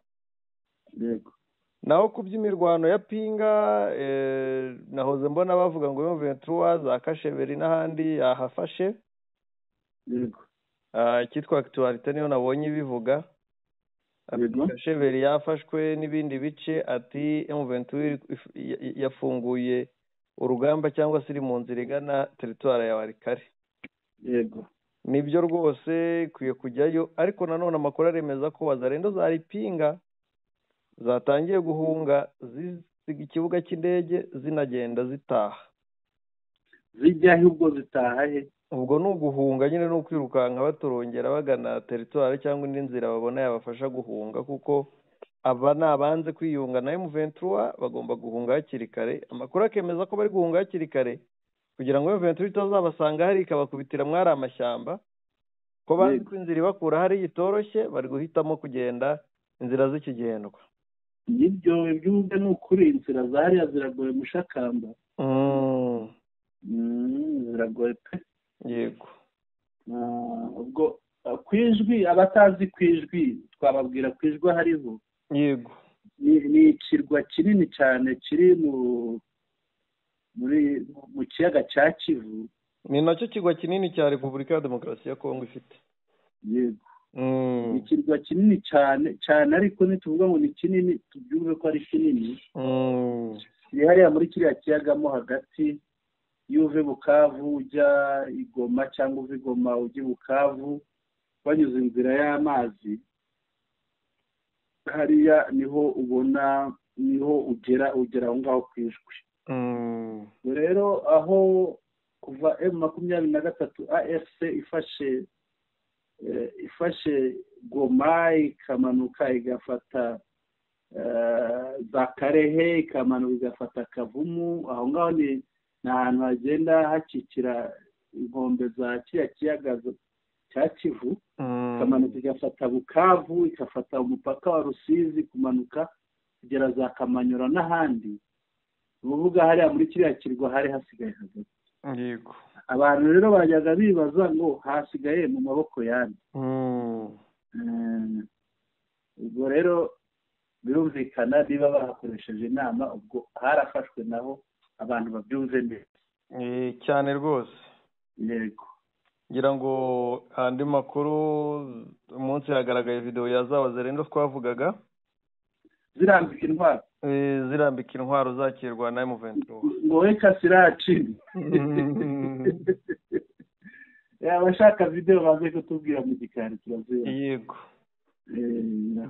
[SPEAKER 1] Naho ku by'imirwano ya Pinga, nahoze mbona bavuga ngo M23 za Kasheberi n'ahandi yahafashe. Icyitwa Actualité niyo nabonye ibivuga, ati Kasheberi yafashwe n'ibindi bice, ati M23 yafunguye urugamba cyangwa se iri mu nzira igana teritwara ya Walikale. Nibyo rwose, ikwiye kujyayo, ariko nanone amakuru aremeza ko Wazalendo zari Pinga zatangiye guhunga, zisiga ikibuga cy'indege, zinagenda zitaha.
[SPEAKER 2] Zijya he ubwo, zitaha he?
[SPEAKER 1] Ubwo ni uguhunga nyine, ni ukwirukanka baturongera bagana teritwari cyangwa indi nzira babona yabafasha guhunga, kuko aba ni abanze kwiyunga na M23, bagomba guhunga hakiri kare. Amakuru akemeza ko bari guhunga hakiri kare kugira ngo M23 itazabasanga hari ikabakubitira mwari amashyamba, ko bazi ko inzira ibakura hari itoroshye, bari guhitamo kugenda inzira z'ikigendwa.
[SPEAKER 2] Nibyo, ibyo uvuga ni ukuri, inzira za hariya ziragoye Mushakamba. Ziragoye pe. Ubwo ku Ijwi, abatazi ku Ijwi twababwira ku Ijwi hariho. Ni ikirwa kinini cyane kiri mu kiyaga cya Kivu.
[SPEAKER 1] Ni nacyo kirwa kinini cya Repubulika ya Demokarasi ya Kongo ifite.
[SPEAKER 2] Yego. Ni ikirwa kinini cyane cyane, ariko nituvuga ngo ni kinini tubyumve ko ari kinini. Kiri hariya muri kiriya kiyaga mo hagati. Iyo uva i Bukavu ujya i Goma cyangwa uva i Goma ujya i Bukavu, wanyuze inzira y'amazi, hariya niho ubona, niho ugera aho ngaho ku Ijwi. Rero aho kuva M23 AFC ifashe Goma, ikamanuka igafata za Kalehe, ikamanuka igafata Kavumu, aho ngaho ni ahantu hagenda hakikira inkombe za kiriya kiyaga cya Kivu. Ikamanuka igafata Bukavu, igafata umupaka wa Rusizi, kumanuka kugera za Kamanyura n'ahandi. Ni ukuvuga hariya muri kiriya kirwa hari hasigaye hagati. Abantu rero bajyaga bibaza ngo hasigaye mu maboko yandi. Ubwo rero birumvikana niba bahakoresheje inama, ubwo harafashwe naho abantu babyumve neza
[SPEAKER 1] cyane rwose.
[SPEAKER 2] Yego,
[SPEAKER 1] ngira ngo andi makuru umunsi hagaragaye video ya za Wazalendo twavugaga
[SPEAKER 2] zirambika intwaro,
[SPEAKER 1] zirambika intwaro zakirwa na M23
[SPEAKER 2] ngo weka siraci. Abashaka video baze kutubwira mu gikari turazira.
[SPEAKER 1] Yego,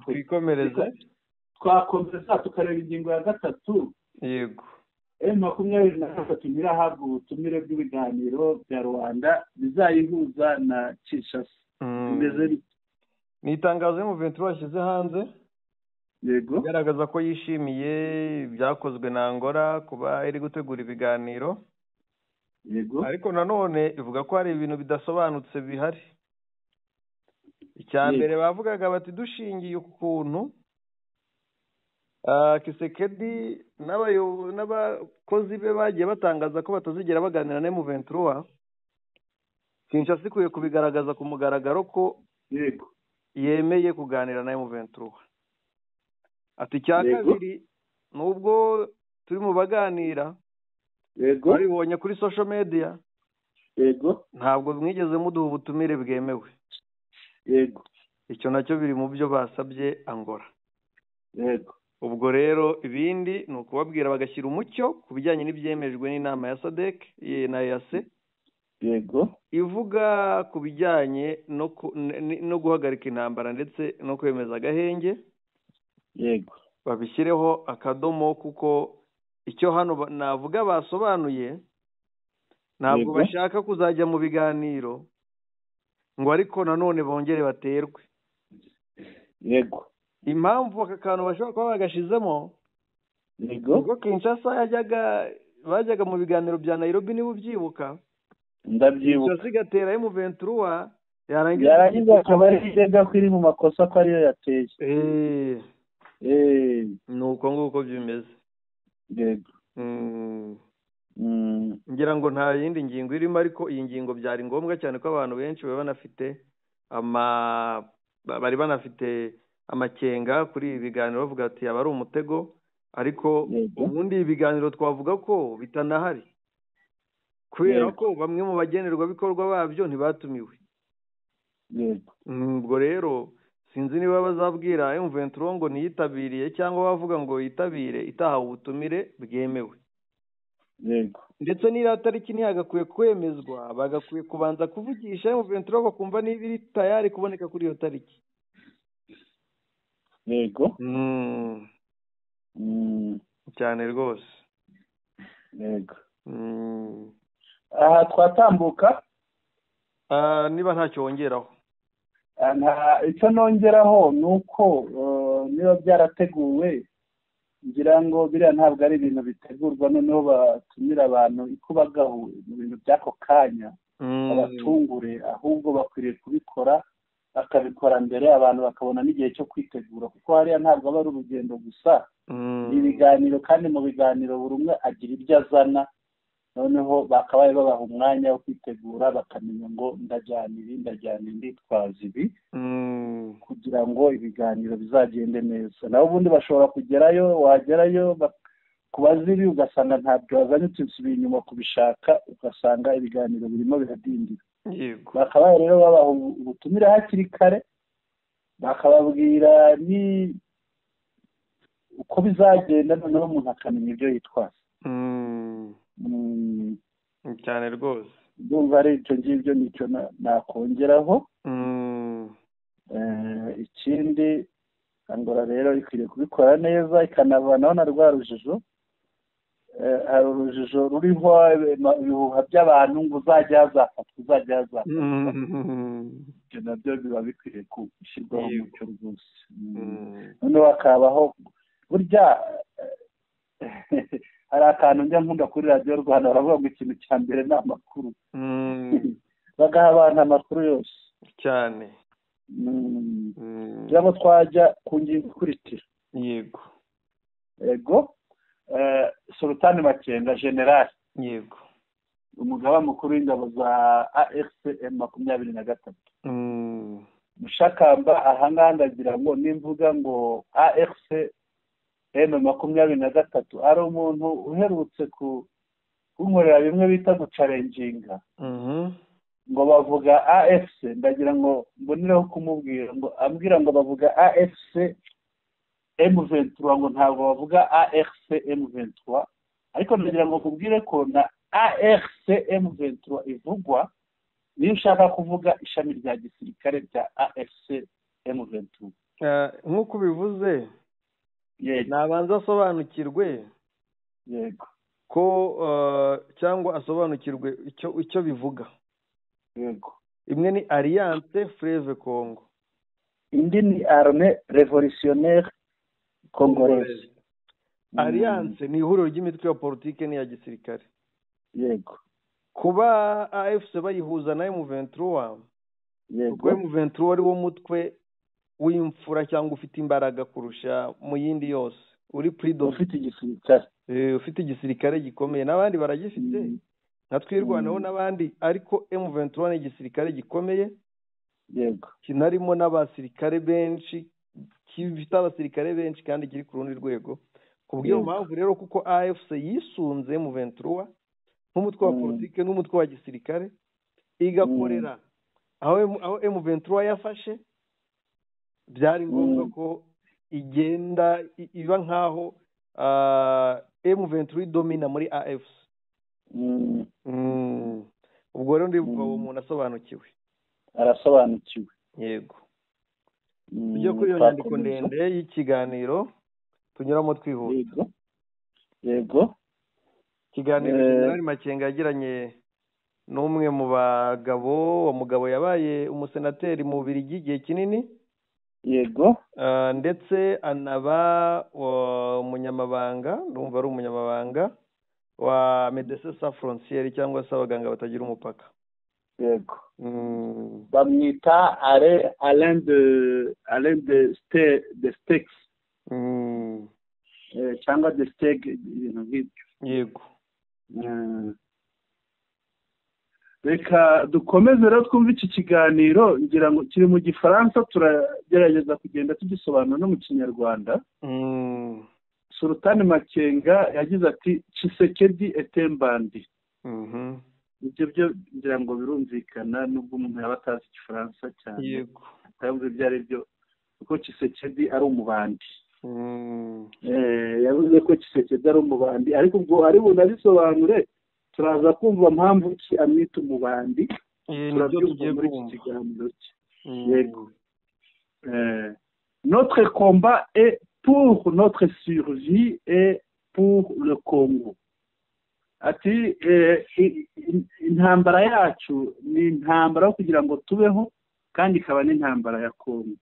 [SPEAKER 1] twikomereze,
[SPEAKER 2] twakomeza tukareba ingingo ya 3.
[SPEAKER 1] Yego,
[SPEAKER 2] M23 ntirahabwa ubutumire bw'ibiganiro bya Rwanda bizayihuza na Kinshasa. Bimeze bite?
[SPEAKER 1] Ni itangazo M23 yashyize hanze.
[SPEAKER 2] Yego,
[SPEAKER 1] igaragaza ko yishimiye ibyakozwe na Angola kuba iri gutegura ibiganiro.
[SPEAKER 2] Yego,
[SPEAKER 1] ariko nanone ivuga ko hari ibintu bidasobanutse bihari. Icya mbere bavugaga bati dushingiye ukuntu Kisekedi n'abakozi be bagiye batangaza ko batazigera baganira na M23, Kinshasa ikwiye kubigaragaza ku mugaragaro ko
[SPEAKER 2] yego
[SPEAKER 1] yemeye kuganira na M23. Ati icya kabiri, nubwo turi mu baganira,
[SPEAKER 2] yego
[SPEAKER 1] babibonye kuri social media,
[SPEAKER 2] yego
[SPEAKER 1] ntabwo mwigeze muduha ubutumire bwemewe.
[SPEAKER 2] Yego,
[SPEAKER 1] icyo nacyo biri mu byo basabye Angola.
[SPEAKER 2] Yego,
[SPEAKER 1] ubwo rero ibindi ni ukubabwira bagashyira umucyo ku bijyanye n'ibyemejwe n'inama ya SADC na EAC.
[SPEAKER 2] Yego,
[SPEAKER 1] ivuga ku bijyanye no guhagarika intambara ndetse no kwemeza agahenge.
[SPEAKER 2] Yego,
[SPEAKER 1] babishyireho akadomo, kuko icyo hano navuga basobanuye ntabwo bashaka kuzajya mu biganiro ngo ariko nanone bongere baterwe.
[SPEAKER 2] Yego,
[SPEAKER 1] impamvu aka kantu bashobora kuba bagashizemo,
[SPEAKER 2] yego,
[SPEAKER 1] ubwo Kinshasa bajyaga mu biganiro bya Nairobi, niba ubyibuka.
[SPEAKER 2] Ndabyibuka.
[SPEAKER 1] Kinshasa igatera M23,
[SPEAKER 2] yarangiza akaba ari irega ko iri mu makosa ko ariyo yateye.
[SPEAKER 1] Ni uko nguko bimeze.
[SPEAKER 2] Yego.
[SPEAKER 1] Ngira ngo nta yindi ngingo irimo, ariko iyi ngingo byari ngombwa cyane ko abantu benshi bari banafite amakenga kuri ibi biganiro, bavuga ati yaba ari umutego, ariko ubundi ibi biganiro twavuga ko bitanahari kubera ko bamwe mu bagenerwabikorwa babyo ntibatumiwe.
[SPEAKER 2] Yego,
[SPEAKER 1] ubwo rero sinzi niba bazabwira M23 ngo ntiyitabiriye cyangwa bavuga ngo yitabire itahawe ubutumire bwemewe.
[SPEAKER 2] Yego,
[SPEAKER 1] ndetse n'iriya tariki ntiyagakwiye kwemezwa, bagakwiye kubanza kuvugisha M23 bakumva niba iri tayari kuboneka kuri iyo tariki.
[SPEAKER 2] Yego,
[SPEAKER 1] cyane rwose.
[SPEAKER 2] Yego, aha twatambuka
[SPEAKER 1] niba ntacyo wongeraho.
[SPEAKER 2] Icyo nongeraho ni uko niba byarateguwe, ngira ngo biriya ntabwo ari ibintu bitegurwa noneho batumira abantu ikubagahu mu bintu by'ako kanya abatungure, ahubwo bakwiriye kubikora bakabikora mbere abantu bakabona n'igihe cyo kwitegura, kuko hariya ntabwo aba ari urugendo gusa, ni ibiganiro, kandi mu biganiro buri umwe agira ibyo azana, noneho bakabaye babaha umwanya wo kwitegura bakamenya ngo ndajyana ibi, ndajyana indi, twaza ibi, kugira ngo ibiganiro bizagende neza. Naho ubundi bashobora kugerayo, wagerayo kubaza ibi ugasanga ntabyo wazanye, utinsubiye inyuma kubishaka, ugasanga ibiganiro birimo biradindira.
[SPEAKER 1] Yego,
[SPEAKER 2] bakabaye rero babaha ubutumire hakiri kare, bakababwira ni uko bizagenda, noneho umuntu akamenya ibyo yitwaza.
[SPEAKER 1] Cyane rwose.
[SPEAKER 2] Ndumva ari ibyo ngibyo nicyo nakongeraho. Ikindi Angola rero ikwiriye kubikora neza, ikanavanaho na rwa rujijo. Hari urujijo ruriho ibihuha by'abantu ngo uzajya hazafatwa, uzajya hazafatwa. Ibyo nabyo biba bikwiriye gushyirwaho umucyo rwose. Noneho hakabaho burya hari akantu njya nkunda kuri radiyo Rwanda, baravuga ngo ikintu cya mbere ni amakuru. Bagaha abantu amakuru yose
[SPEAKER 1] cyane.
[SPEAKER 2] Kugira ngo twajya ku ngingo ikurikira.
[SPEAKER 1] Yego,
[SPEAKER 2] yego, Sultani Makenga General,
[SPEAKER 1] yego,
[SPEAKER 2] umugaba mukuru w'ingabo za AFC M23. Mushakamba, ahangaha ndagira ngo nimvuga ngo AFC M23, ari umuntu uherutse kunkorera bimwe bita gucalenjinga, ngo bavuga AFC, ndagira ngo mbonereho kumubwira ngo ambwira ngo bavuga AFC M23, ngo ntabwo bavuga ARC M23, ariko ndagira ngo nkubwire ko na ARC M23 ivugwa niyo ushaka kuvuga ishami rya gisirikare rya AFC M23.
[SPEAKER 1] Nk'uko ubivuze, nabanza asobanukirwe
[SPEAKER 2] yego
[SPEAKER 1] ko cyangwa asobanukirwe icyo bivuga.
[SPEAKER 2] Yego,
[SPEAKER 1] imwe ni Alliance Fleuve Congo,
[SPEAKER 2] indi ni Armée Révolutionnaire Congolaise.
[SPEAKER 1] Alliance ni ihuriro ry'imitwe ya politike n'iya gisirikare.
[SPEAKER 2] Yego,
[SPEAKER 1] kuba AFC bayihuza na M23,
[SPEAKER 2] yego,
[SPEAKER 1] M23 ari wo mutwe w'imfura cyangwa ufite imbaraga kurusha mu yindi yose, uri predo,
[SPEAKER 2] ufite igisirikare,
[SPEAKER 1] ufite igisirikare gikomeye, n'abandi baragifite nka Twirwaneho n'abandi, ariko M23 ni igisirikare gikomeye.
[SPEAKER 2] Yego,
[SPEAKER 1] kinarimo n'abasirikare benshi, gifite abasirikare benshi kandi kiri ku rundi rwego. Kubw'iyo mpamvu rero, kuko AFC yisunze M23 nk'umutwe wa politike n'umutwe wa gisirikare, igakorera aho M23 yafashe, byari ngombwa ko igenda iba nkaho M23 idomina muri AFC. Ubwo rero ndivuga uwo muntu asobanukiwe,
[SPEAKER 2] arasobanukiwe.
[SPEAKER 1] Yego, tujye kuri iyo nyandiko ndende y'ikiganiro tunyuramo twihuta.
[SPEAKER 2] Yego,
[SPEAKER 1] ikiganiro General Makenga yagiranye n'umwe mu bagabo, uwo mugabo yabaye umusenateri mu Bubiligi igihe kinini.
[SPEAKER 2] Yego,
[SPEAKER 1] ndetse anaba umunyamabanga, ndumva ari umunyamabanga wa Médecins Sans Frontières cyangwa se abaganga batagira umupaka.
[SPEAKER 2] Yego, bamwita Alain de Stex cyangwa de Steg, ibintu nk'ibyo.
[SPEAKER 1] Yego,
[SPEAKER 2] reka dukomeze rero twumve iki kiganiro, ngira ngo kiri mu Gifaransa, turagerageza kugenda tugisobanura no mu Kinyarwanda. Sultani Makenga yagize ati Tshisekedi etembandi. Ibyo byo ngira ngo birumvikana nubwo umuntu yaba atazi Igifaransa cyane.
[SPEAKER 1] Yego,
[SPEAKER 2] atayumva ibyo ari byo, kuko Tshisekedi ari umubandi. Yavuze ko Tshisekedi ari umubandi, ariko ubwo ari bunabisobanure, turaza kumva mpamvu ki amwita umubandi. Turabyumva muri iki kiganiro cye. Yego, notre combat est pour notre survie et pour le Congo. Ati intambara yacu ni intambara yo kugira ngo tubeho, kandi ikaba n'intambara ya Congo.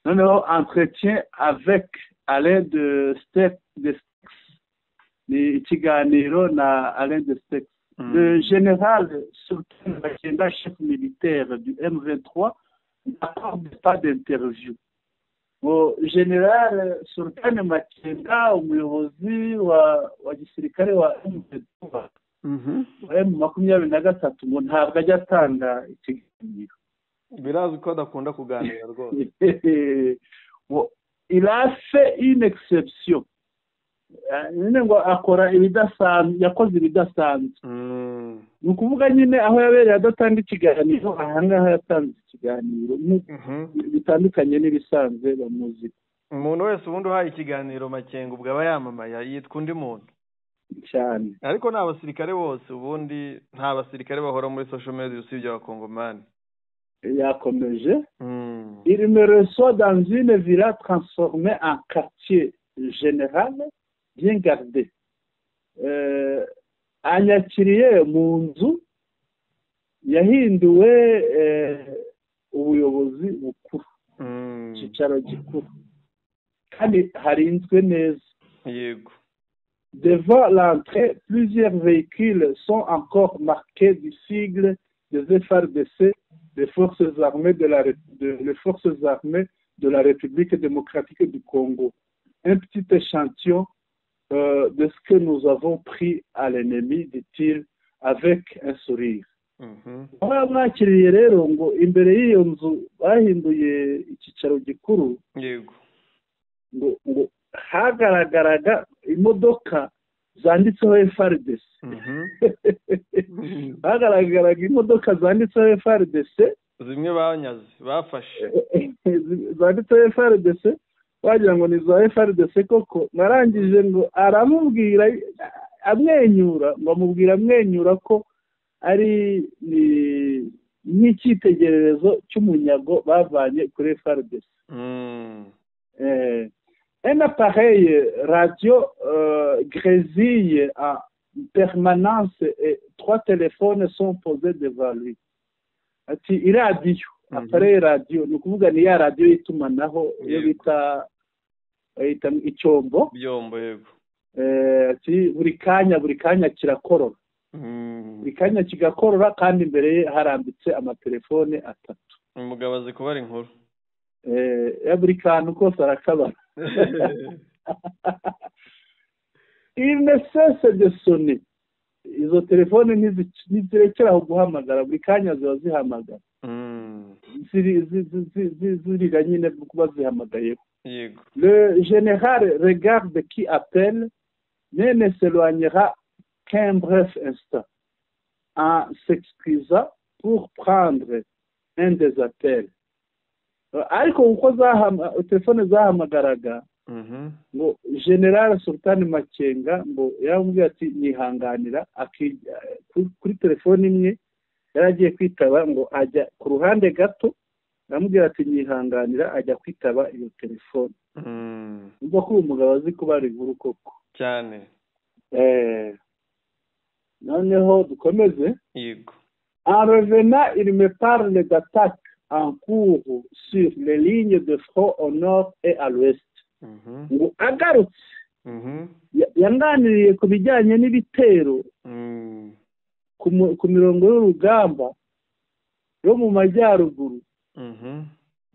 [SPEAKER 2] Noneho entretien avec Alain de Stex, ni ikiganiro na Alain de Stex. Le général Sultan Makenga, chef militaire du M23, n'accorde pas d'interview. Général Sultan Makenga, umuyobozi wa gisirikare wa M23, M23, ngo ntabwo ajya atanga ikiganiro.
[SPEAKER 1] Birazwi ko adakunda kuganira rwose.
[SPEAKER 2] Il a fait une exception. Nyine ngo akora ibidasanzwe, yakoze ibidasanzwe. Ni ukuvuga nyine aho yabereye adatanga ikiganiro, ahangaha yatanze ikiganiro bitandukanye n'ibisanzwe bamuzi.
[SPEAKER 1] Umuntu wese ubundi uhaye ikiganiro Makenga ubwo aba yamamaye, yitwa undi muntu
[SPEAKER 2] cyane.
[SPEAKER 1] Ariko nta basirikare bose ubundi, nta basirikare bahora muri social media usibye abakongomani.
[SPEAKER 2] Yakomeje. Il me reçoit dans une villa transformée en quartier général bien gardé. Anyakiriye mu nzu yahinduwe ubuyobozi bukuru, icyicaro gikuru, kandi harinzwe neza.
[SPEAKER 1] Yego.
[SPEAKER 2] Devant l'entrée, plusieurs véhicules sont encore marqués du sigle des FARDC, des forces armées de la, les forces armées de la République démocratique du Congo. Un petit échantillon de ce que nous avons pris à l'ennemi, dit-il avec un sourire. Aho yamwakiriye rero ngo imbere y'iyo nzu bahinduye icyicaro gikuru,
[SPEAKER 1] yego,
[SPEAKER 2] ngo hagaragaraga imodoka zanditseho FARDC. Hagaragaraga imodoka zanditseho FARDC,
[SPEAKER 1] zimwe banyaze bafashe
[SPEAKER 2] zanditseho FARDC, wagira ngo ni za FARDC koko. Narangije ngo aramubwira amwenyura, ngo amubwira amwenyura ko ari nk'icyitegererezo cy'umunyago bavanye kuri FARDC. Un appareil radio grésille en permanence et 3 téléphones sont posés devant lui. Ati iradiyo, appareil radio, ni ukuvuga ni ya radiyo y'itumanaho iyo bita icyombo.
[SPEAKER 1] Byombo, yego.
[SPEAKER 2] Ati buri kanya kirakorora. Buri kanya kigakorora, kandi imbere ye harambitse amatelefone 3.
[SPEAKER 1] Umugabo azi kubara inkuru.
[SPEAKER 2] Buri kantu kose arakabara. Il ne cesse de sonner. Izo telefone ntizirekera aho guhamagara, buri kanya ziba zihamagara. Zirira nyine kuba zihamagayeho. Le général regarde qui appelle, mais ne s'éloignera qu'un bref instant, en s'excusant pour prendre un des appels. Ariko uko telefone zahamagaraga, ngo General Sultan Makenga ngo yaramubwiye ati nyihanganira, kuri telefone imwe yaragiye kwitaba, ngo ajya ku ruhande gato, aramubwira ati nyihanganira, ajya kwitaba iyo telefone. Ubwo ko uyu mugabo azi kubara inkuru koko
[SPEAKER 1] cyane.
[SPEAKER 2] Noneho dukomeze.
[SPEAKER 1] Yego.
[SPEAKER 2] En revenant, il me parle d'attaques en cours sur les lignes de front au nord et à l'ouest. Ngo agarutse yanganiriye ku bijyanye n'ibitero ku mirongo y'urugamba yo mu majyaruguru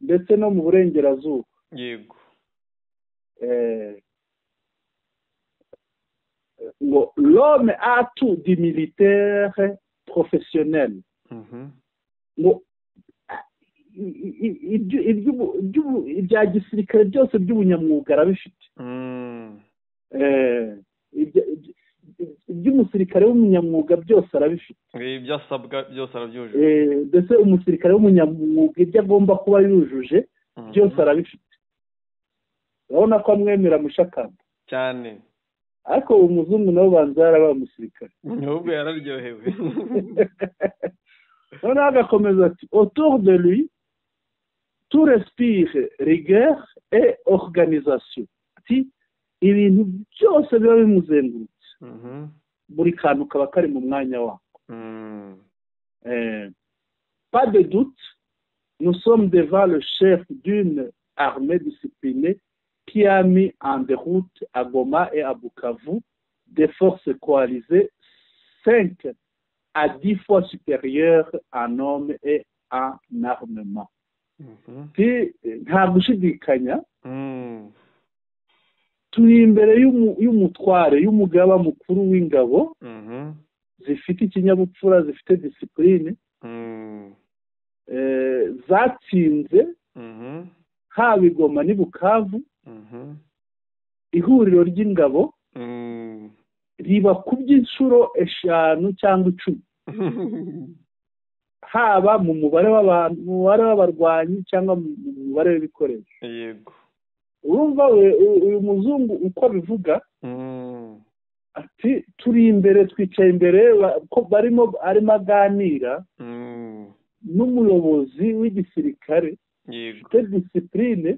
[SPEAKER 2] ndetse no mu burengerazuba.
[SPEAKER 1] Yego.
[SPEAKER 2] Ngo l'homme a tout du militaire professionnel. Ngo ibya gisirikare byose by'ubunyamwuga arabifite. Iby'umusirikare w'umunyamwuga byose arabifite.
[SPEAKER 1] Ibyo asabwa byose arabyujuje.
[SPEAKER 2] Ndetse umusirikare w'umunyamwuga ibyo agomba kuba yujuje byose arabifite. Urabona ko amwemera mushakamba
[SPEAKER 1] cyane.
[SPEAKER 2] Ariko umuzungu nawe banza yarabaye umusirikare.
[SPEAKER 1] Nubwo yararyohewe.
[SPEAKER 2] Noneho agakomeza ati autour de lui tout respire rigueur et organisation. Ati ibintu byose biba bimuzengurutse, buri kantu kaba kari mu mwanya wako. Pas de doute, nous sommes devant le chef d'une armée disciplinée qui a mis en déroute à Goma et à Bukavu des forces coalisées 5 à 10 fois supérieures en hommes et en armement. Nta gushidikanya, turi imbere y'umutware y'umugaba mukuru w'ingabo zifite ikinyabupfura, zifite discipline, zatsinze haba i Goma n'i Bukavu. Ihuriro ry'ingabo riba ku by'inshuro 5 cyangwa 10, haba mu mubare w'abantu, mu mubare w'abarwanyi cyangwa mu mubare w'ibikoresho.
[SPEAKER 1] Yego.
[SPEAKER 2] Urumva uyu muzungu uko abivuga, ati turi imbere, twicaye imbere ko barimo arimo aganira n'umuyobozi w'igisirikare ufite discipline,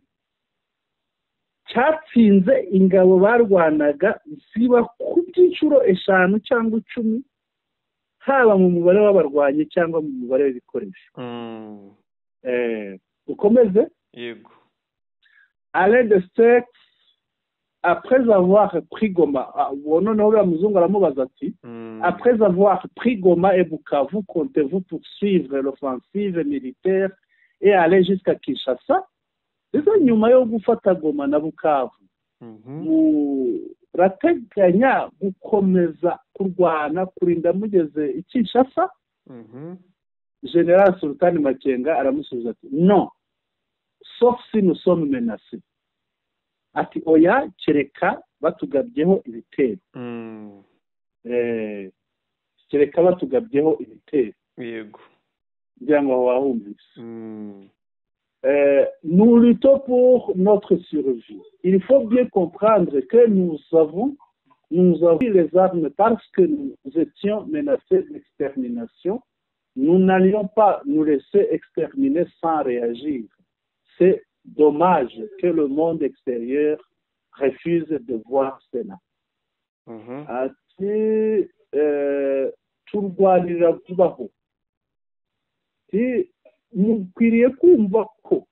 [SPEAKER 2] cyatsinze ingabo barwanaga ziba ku by'inshuro 5 cyangwa 10, haba mu mubare w'abarwanyi cyangwa mu mubare w'ibikoresho. Ukomeze.
[SPEAKER 1] Yego.
[SPEAKER 2] Alain de Stex, après avoir pris Goma, noneho uriya muzungu aramubaza ati après avoir pris Goma et Bukavu, comptez-vous poursuivre l'offensive militaire et aller jusqu'à Kinshasa? Ndetse nyuma yo gufata Goma na Bukavu, murateganya gukomeza kurwana kurinda mugeze i Kinshasa? General Sultani Makenga aramusubiza ati: "Non, sauf si nous sommes menacés." Ati: "Oya, kereka batugabyeho ibitero." Kereka batugabyeho ibitero. Ngira ngo aho wahumvise. Nous luttons pour notre survie. Il faut bien comprendre que nous avons pris les armes parce que nous étions menacés d'extermination. Nous n'allions pas nous laisser exterminer sans réagir. C'est dommage que le monde extérieur refuse de voir cela. Ati turwanira kubaho. Ati mukwiriye kumva ko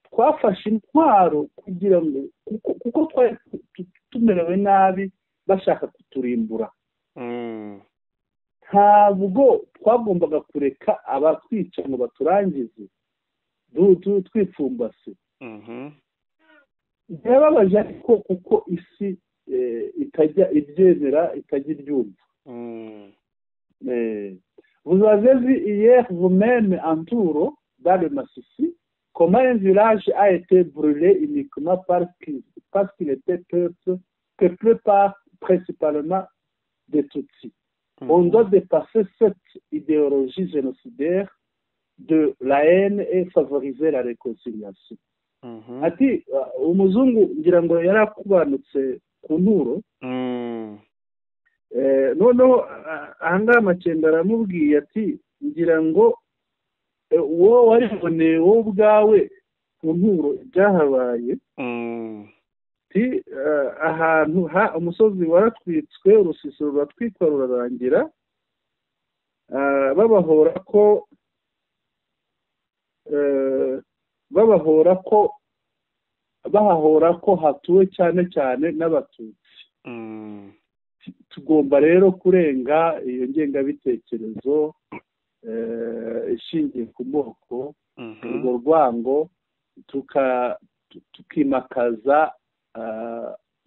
[SPEAKER 2] twafashe intwaro kugira ngo kuko twari tumerewe nabi, bashaka kuturimbura. Ntabwo twagombaga kureka abatwica ngo baturangize twipfumbase. Birababaje ariko kuko isi itajya ibyemera, itajya ibyumva. Vous avez vu hier vous-même en Touro, dans le Masisi, comment un village a été brûlé uniquement parce qu'il était peuplé par principalement des Tutsis. On doit dépasser cette idéologie génocidaire de la haine et favoriser la réconciliation. Ati umuzungu ngira ngo yari akubanutse ku Nturo. Noneho ahangaha Makenga aramubwiye ati: "Ngira ngo wowe wariboneye wowe ubwawe ku Nturo ibyahabaye." Ati ahantu ha umusozi waratwitswe, urusisiro ruratwikwa rurarangira, babahora ko bahahora ko hatuwe cyane cyane n'Abatutsi. Tugomba rero kurenga iyo ngengabitekerezo ishingiye ku moko, urwo rwango,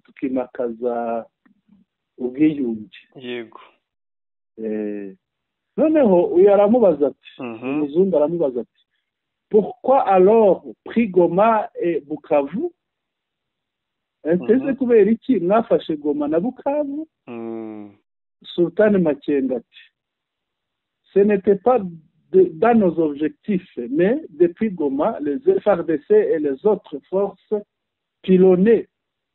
[SPEAKER 2] tukimakaza ubwiyunge. Noneho uyu aramubaza ati, umuzungu aramubaza ati: "Pourquoi alors pris Goma et Bukavu?" Ese kubera iki mwafashe Goma na Bukavu? Sultan Makenga ati: "Ce n'était pas dans nos objectifs, mais depuis Goma, les FARDC et les autres forces pilonnaient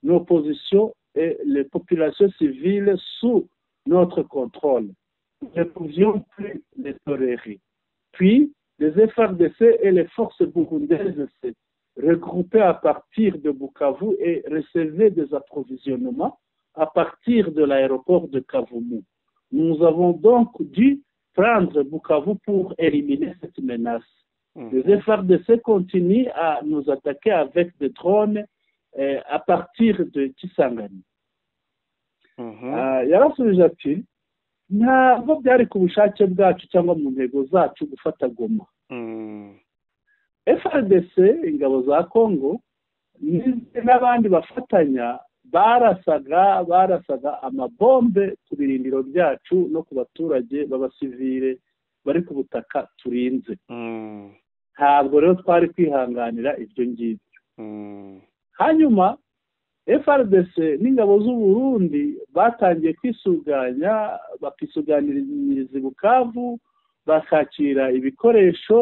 [SPEAKER 2] nos positions et les populations civiles sous notre contrôle. Nous ne pouvions plus les tolérer. Puis, les FARDC et les forces burundaises se regroupaient à partir de Bukavu et recevaient des approvisionnements à partir de l'aéroport de Kavumu. Nous avons donc dû prendre Bukavu pour éliminer cette menace. Les FARDC continuent à nous attaquer avec des drones à partir de Kisangani." Yarasubije ati: "Ntabwo byari ku bushake bwacu cyangwa mu ntego zacu gufata Goma. FARDC, ingabo za Congo n'abandi bafatanya, barasaga amabombe ku birindiro byacu no ku baturage b'abasivile bari ku butaka turinze. Ntabwo rero twari kwihanganira ibyo ngibyo. Hanyuma FARDC n'ingabo z'u Burundi batangiye kwisuganya, bakisuganiriza i Bukavu, bakakira ibikoresho,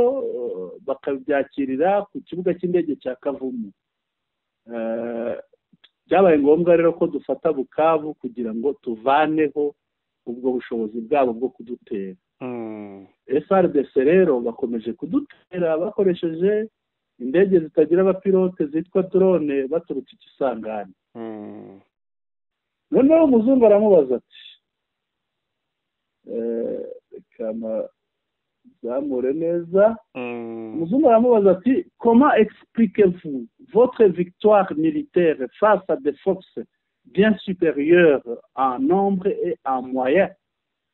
[SPEAKER 2] bakabyakirira ku kibuga cy'indege cya Kavumu. Byabaye ngombwa rero ko dufata Bukavu kugira ngo tuvaneho ubwo bushobozi bwabo bwo kudutera. FARDC rero bakomeje kudutera bakoresheje indege zitagira abapilote zitwa drone baturutse i Kisangani." Noneho umuzungu aramubaza ati, reka zamure neza, umuzungu aramubaza ati: "Comment expliquez-vous votre victoire militaire face à des forces bien supérieures en nombre et en moyens?"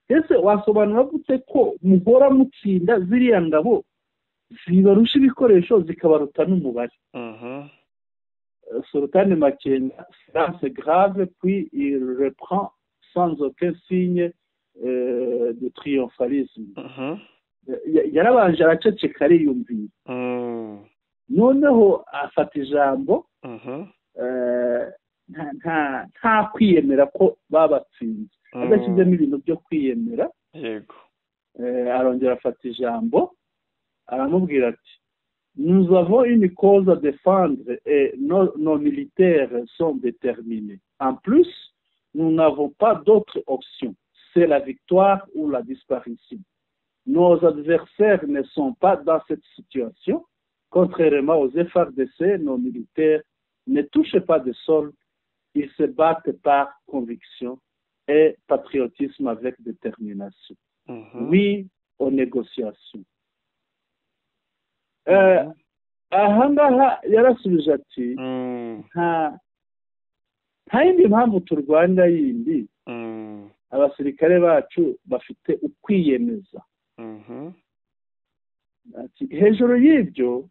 [SPEAKER 2] Ese wasobanura gute ko muhora mutsinda ziriya ngabo zibarusha ibikoresho, zikabaruta n'umubare? Sultani Makenga, silence grave, puis il reprend sans aucun signe de triomphe. triomphalisme. Yarabanje araceceka, ariyumvira, noneho afata ijambo nta kwiyemera ko babatsinze, adashyizemo ibintu byo kwiyemera. Arongera afata ijambo, aramubwira ati: "Nous avons une cause à défendre et nos militaires sont déterminés. En plus, nous n'avons pas d'autre option. C'est la victoire ou la disparition. Nos adversaires ne sont pas dans cette situation. Contrairement aux FARDC, nos militaires ne touchent pas de sol. Ils se battent par conviction et patriotisme avec détermination. Oui aux négociations." Aha ngaha yarasubije ati: Nta yindi mpamvu turwanira yindi, abasirikare bacu bafite ukwiyemeza." Ati: "Hejuru y'ibyo,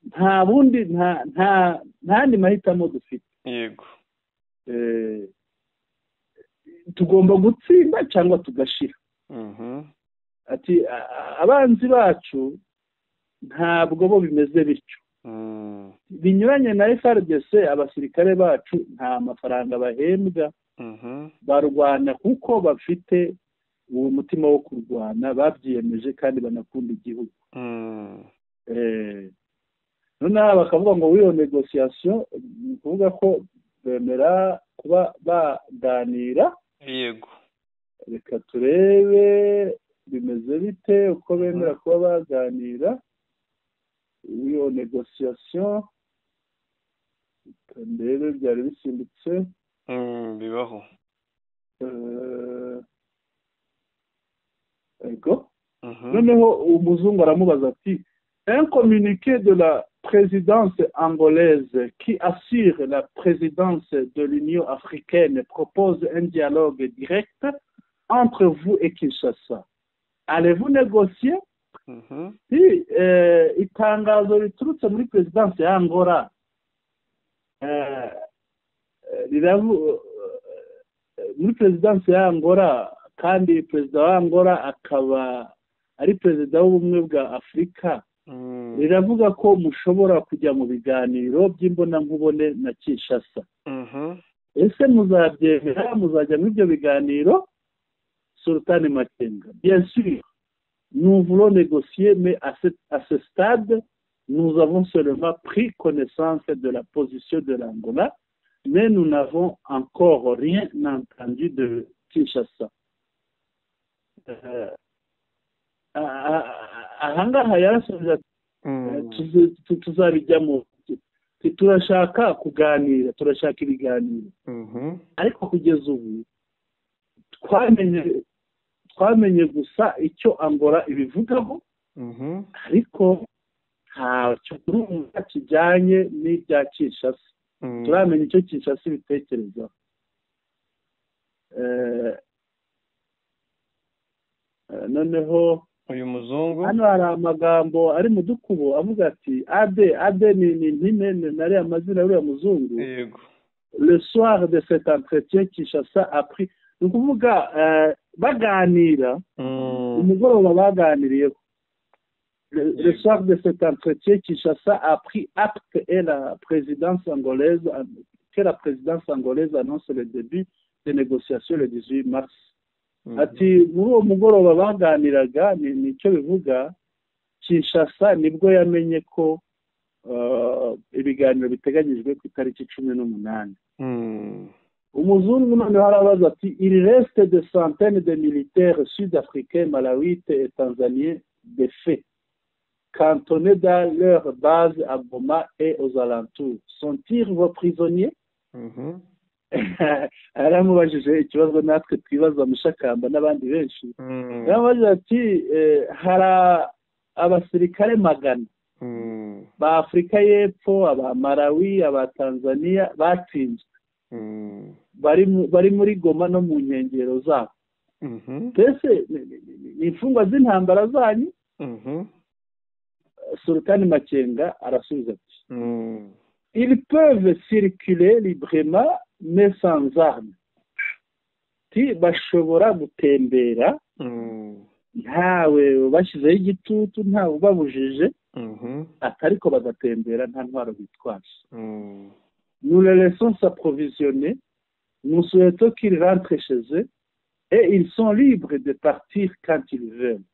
[SPEAKER 2] nta bundi, nta yandi mahitamo dufite. Tugomba gutsinda cyangwa tugashira." Ati: "Abanzi bacu ntabwo bo bimeze bityo. Binyuranye na FARDC, abasirikare bacu nta mafaranga bahembwa. Barwana kuko bafite uwo mutima wo kurwana, babyiyemeje kandi banakunda igihugu." Noneho bakavuga ngo w'iyo négociation, ni ukuvuga ko bemera kuba baganira. Reka turebe bimeze bite, uko bemera kuba baganira, w'iyo négociation. Reka ndebe, byari bisimbutse.
[SPEAKER 1] Bibaho.
[SPEAKER 2] Ego. Noneho umuzungu aramubaza ati: "Un communiqué de la présidence angolaise qui assure la présidence de l'Union africaine propose un dialogue direct entre vous et Kinshasa. Allez-vous négocier?" Si, itangazo riturutse muri présidence ya Angola muri présidence ya Angola, kandi perezida wa Angola akaba ari perezida w'Ubumwe bwa Afurika, riravuga ko mushobora kujya mu biganiro by'imbonankubone na Kinshasa. Ese muzabyemera, muzajya muri ibyo biganiro? Sultani Makenga: "Bien sûr, nous voulons négocier, mais à ce stade, nous avons seulement pris connaissance de la position de l'Angola, mais nous n'avons encore rien entendu de Kinshasa." Ahangaha yarasubiza ati: "Tuzabijyamo, turashaka kuganira, turashaka ibiganiro, ariko kugeza ubu twamenye gusa icyo Angola ibivugaho, ariko ntacyo turumva kijyanye n'ibya Kinshasa. Turamenya icyo Kinshasa ibitekerezaho." Noneho
[SPEAKER 1] uyu muzungu
[SPEAKER 2] hano hari amagambo ari mu dukubo avuga ati ade ade ni mpine nariya mazina y'uriya muzungu. Le soir de cet entretien, Kinshasa a pris, ni ukuvuga baganira, umugoroba baganiriyeho, le soir de cet entretien, Kinshasa a pris acte et la présidence angolaise que la présidence angolaise annonce le début des négociations le 18 mars. Ati muri uwo mugoroba baganiraga, ni nicyo bivuga, Kinshasa nibwo yamenye ko ibiganiro biteganyijwe ku itariki 18. Umuzungu noneho arabaza ati: "Il reste des centaines de militaires sud-africains, malawites et tanzaniens défaits, cantonnés dans leur base à Goma et aux alentours. Sont-ils vos prisonniers?" Aramubajije ikibazo natwe twibaza, Mushakamba n'abandi benshi. Yaramubajije ati: "Hari abasirikare magana ba Afurika y'Epfo, aba Malawi, aba Tanzania batsinzwe, bari muri Goma no mu nkengero zabo. Mbese ni imfungwa z'intambara zanyu?" Sultani Makenga arasubiza ati: "Ils peuvent circuler librement, mais sans armes." Ati bashobora gutembera ntawe bashyizeho igitutu, ntawe ubabujije, atariko bagatembera nta ntwaro bitwaje. Nous les laissons s'approvisionner, nous souhaitons qu'ils rentrent chez eux et ils sont libres de partir quand ils veulent.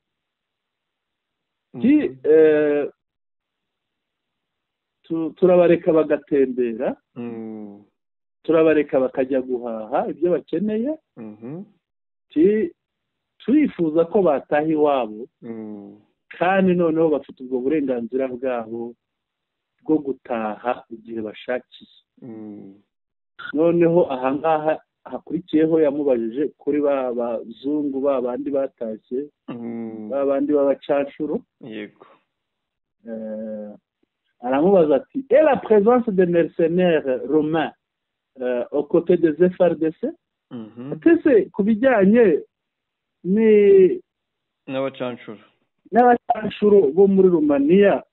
[SPEAKER 2] Turabareka bagatembera, turabareka bakajya guhaha ibyo bakeneye, turifuza ko bataha iwabo, kandi noneho bafite ubwo burenganzira bwabo bwo gutaha igihe bashakiye. Noneho ahangaha hakurikiyeho yamubajije kuri ba bazungu ba bandi batashye, ba bandi b'abacanshuro.
[SPEAKER 1] Yego.
[SPEAKER 2] Aramubaza ati: "Et la présence des mercenaires roumains aux côtés des FARDC?" Ese ku bijyanye ni
[SPEAKER 1] n'abacanshuro
[SPEAKER 2] n'abacanshuro bo muri Rumaniya,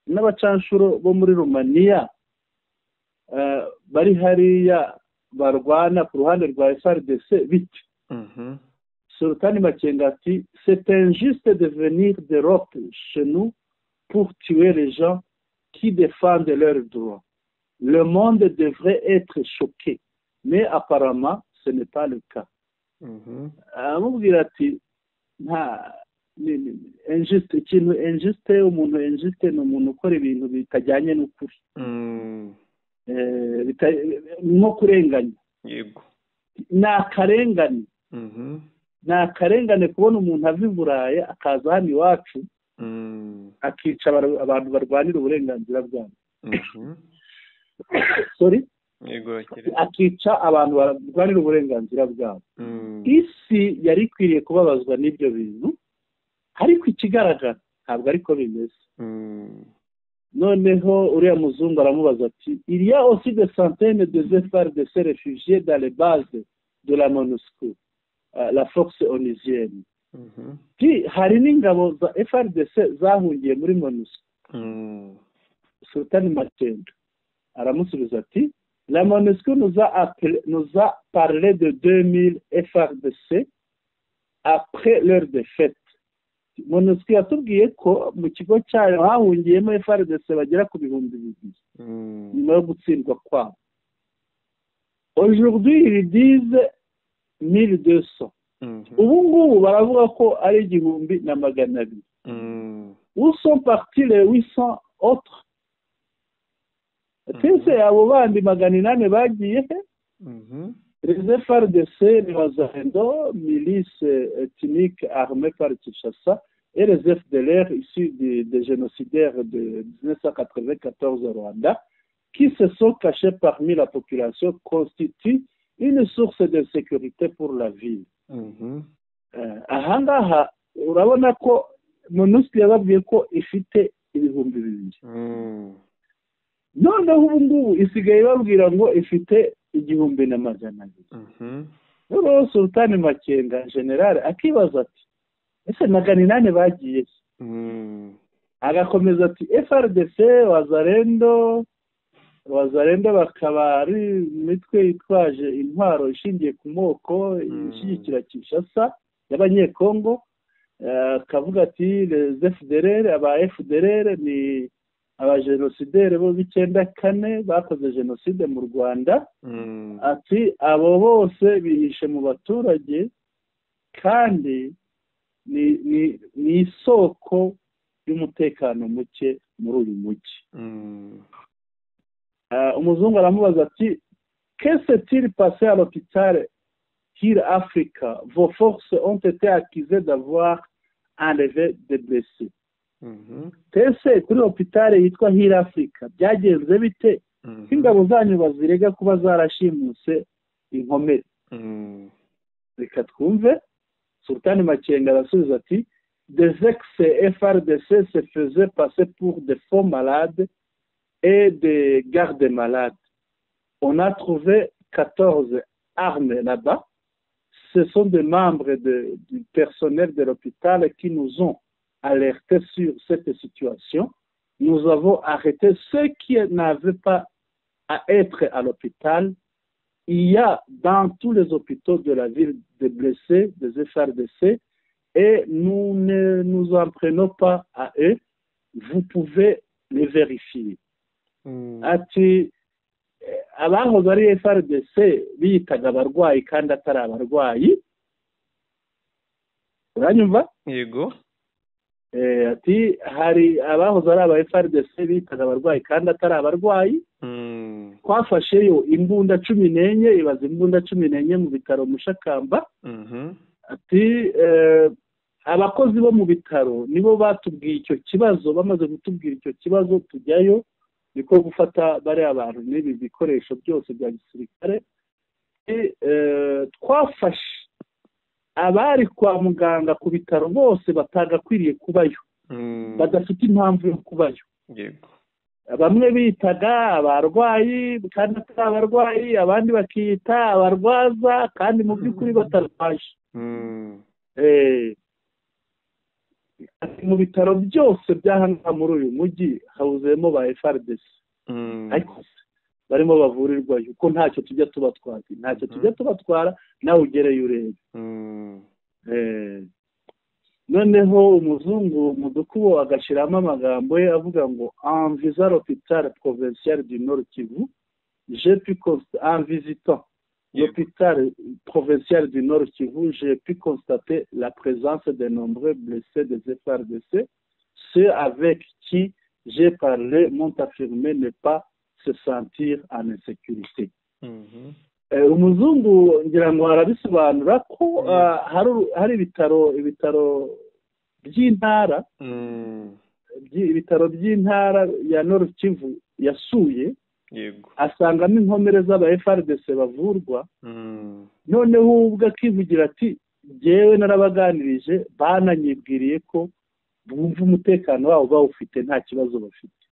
[SPEAKER 2] n'abacanshuro bo muri Rumaniya bari hariya barwana ku ruhande rwa FARDC bite? Sultani Makenga ati: "C'est injuste de venir d'Europe chez nous pour tuer les gens qui défendent leurs droits. Le monde devrait être choqué, mais apparemment ce n'est pas le cas." Aramubwira ati nta injuste, ikintu injuste, umuntu injuste ni umuntu ukora ibintu bitajyanye n'ukuri, nko kurenganya. Ni akarengane, ni akarengane kubona umuntu ava i Burayi akaza hano iwacu akica abantu barwanira uburenganzira bwabo. Sorry. Akica abantu barwanira uburenganzira bwabo. Isi yari ikwiriye kubabazwa n'ibyo bintu, ariko ikigaragara ntabwo ariko bimeze. Noneho uriya muzungu aramubaza ati: "Il y a aussi des centaines de FARDC réfugiés dans les bases de la MONUSCO, la force onusienne." Hari n'ingabo za FARDC zahungiye muri MONUSCO. Sultani Makenga aramusubiza ati: "La MONUSCO nous a parlé de 2000 FARDC après leur défaite." MONUSCO yatubwiye ko mu kigo cyayo hahungiyemo FARDC bagera ku 2000 nyuma yo gutsindwa kwabo. "Aujourd'hui, ils disent 1200." Ubu ngubu baravuga ko ari 1200. "Où sont partis les 800 autres?" Ese abo bandi 800 bagiye he? "Les FARDC, les Wazalendo, milices ethniques armées par Kinshasa, et les FDLR issus des génocidaires de 1994 au Rwanda, qui se sont cachés parmi la population, constituent une source d'insécurité pour la ville." Ahangaha urabona ko MONUSCO yababwiye ko ifite 2000, noneho ubu ngubu isigaye ibabwira ngo ifite 1200. Noneho Sultani Makenga generale akibaza ati: "Ese 800 bagiye he?" Agakomeza ati FARDC, Wazalendo, Wazalendo bakaba ari imitwe yitwaje intwaro ishingiye ku moko, ishyigikira Kinshasa, y'Abanyekongo. Akavuga ati les FDLR, aba FDLR ni abajenosideri bo b'94 bakoze jenoside mu Rwanda. Ati abo bose bihishe mu baturage kandi ni isoko y'umutekano muke muri uyu mujyi. Umuzungu aramubaza ati: "Que s'est-il passé à l'hôpital Heal Africa? Vos forces ont été accusées d'avoir enlevé des blessés." Ese kuri hôpital yitwa Heal Africa byagenze bite, ko ingabo zanyu bazirega kuba zarashimuse inkomere? Reka twumve. Sultani Makenga arasubiza ati: "Des ex-FARDC se faisaient passer pour des faux malades et des gardes malades. On a trouvé 14 armes là-bas. Ce sont des membres du personnel de l'hôpital qui nous ont alertés sur cette situation. Nous avons arrêté ceux qui n'avaient pas à être à l'hôpital." Il y a dans tous les hôpitaux de la ville des blessés des FARDC et nous ne nous en prenons pas à eux. Vous pouvez les vérifier. Ati abahoze ari FARDC biyitaga abarwayi kandi atari abarwayi. Uranyumva?
[SPEAKER 1] Yego.
[SPEAKER 2] Ati hari abahoze ari aba FARDC bitaga abarwayi kandi atari abarwayi. Twafasheyo imbunda 14, ibaza imbunda 14 mu bitaro Mushakamba. Ati abakozi bo mu bitaro nibo batubwiye icyo kibazo, bamaze kutubwira icyo kibazo tujyayo niko gufata bari abantu n'ibi bikoresho byose bya gisirikare. Twafashe abari kwa muganga ku bitaro bose batagakwiriye kubayo, badafite impamvu yo kubayo.
[SPEAKER 1] Yego.
[SPEAKER 2] Bamwe bitaga abarwayi kandi atari abarwayi, abandi bakiyita abarwaza kandi mu by'ukuri batarwaje. Mu bitaro byose by'ahangaha muri uyu mujyi hawuzemo ba FARDC, ariko barimo bavurirwayo kuko ntacyo tujya tubatwara, ntacyo tujya tubatwara, nawe ugereye urebe. Noneho umuzungu Mudukubo agashyiramo amagambo ye avuga ngo en visant l'hôpital provincial du Nord Kivu, j'ai pu en visitant l'hôpital provincial du Nord Kivu, j'ai pu constater la présence de nombreux blessés des FARDC. Ceux avec qui j'ai parlé m'ont affirmé ne pas se sentir en insécurité. Umuzungu ngira ngo arabisobanura ko hari ibitaro by'intara, ibitaro by'intara ya Nord Kivu yasuye.
[SPEAKER 1] Yego.
[SPEAKER 2] Asangamo inkomere z'aba FARDC bavurwa. Noneho ubwo akivugira ati jyewe narabaganirije bananyibwiriye ko bumva umutekano wabo bawufite, nta kibazo bafite.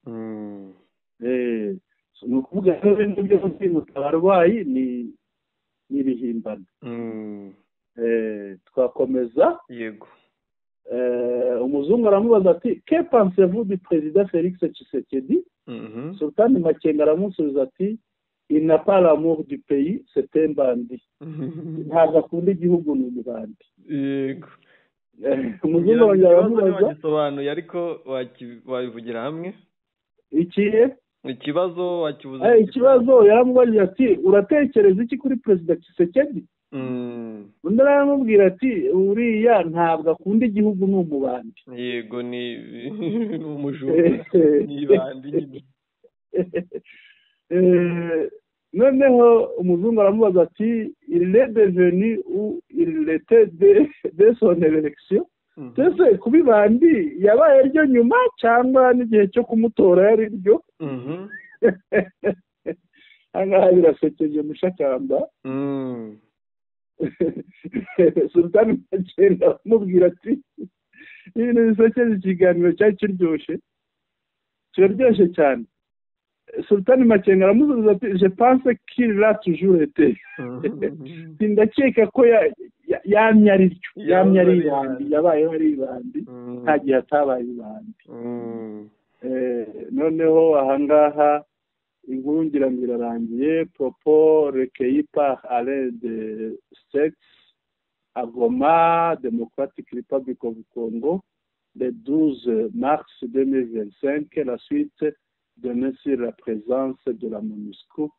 [SPEAKER 2] Ni ukuvuga rero ibintu byo kwimuta abarwayi ni ibihimbano. Twakomeza.
[SPEAKER 1] Yego.
[SPEAKER 2] Umuzungu aramubaza ati que pensez-vous du président Félix Tshisekedi? Sultani Makenga aramusubiza ati il n'a pas l'amour du pays, c'est un bandit. Ntabwo akunda igihugu, ni umubandi.
[SPEAKER 1] Yego.
[SPEAKER 2] Umuzungu arongera aramubaza.
[SPEAKER 1] Wagisobanuye ariko wabivugira hamwe.
[SPEAKER 2] Ikihe?
[SPEAKER 1] Ikibazo wakibuze.
[SPEAKER 2] Ikibazo yaramubajije ati uratekereza iki kuri Perezida Tshisekedi? Undi aramubwira ati uriya ntabwo akunda igihugu, ni umubandi.
[SPEAKER 1] Yego, ni umujura, ni ibandi nyine.
[SPEAKER 2] Noneho umuzungu aramubaza ati il est devenu ou il était de son élection. Ese kuba ibandi yabaye ryo nyuma cyangwa n'igihe cyo kumutora yari ryo? Ahangaha birasekeje Mushakamba. Sultani Makenga aramubwira ati ibintu bisekeje, ikiganiro cyari kiryoshye, kiraryoshye cyane. Sultani Makenga aramusubiza ati je pense qu'il a toujours été. Ndakeka ko yamye ari ryo, yamye ari ibandi, yabayeho ari ibandi, nta gihe atabaye ibandi. Noneho ahangaha inkuru ngira ngo irarangiye. Propos recueillis par Alain de Sex à Goma, Democratic Republic of Congo, le 12 mars 2025, la suite donnée sur la présence de la MONUSCO,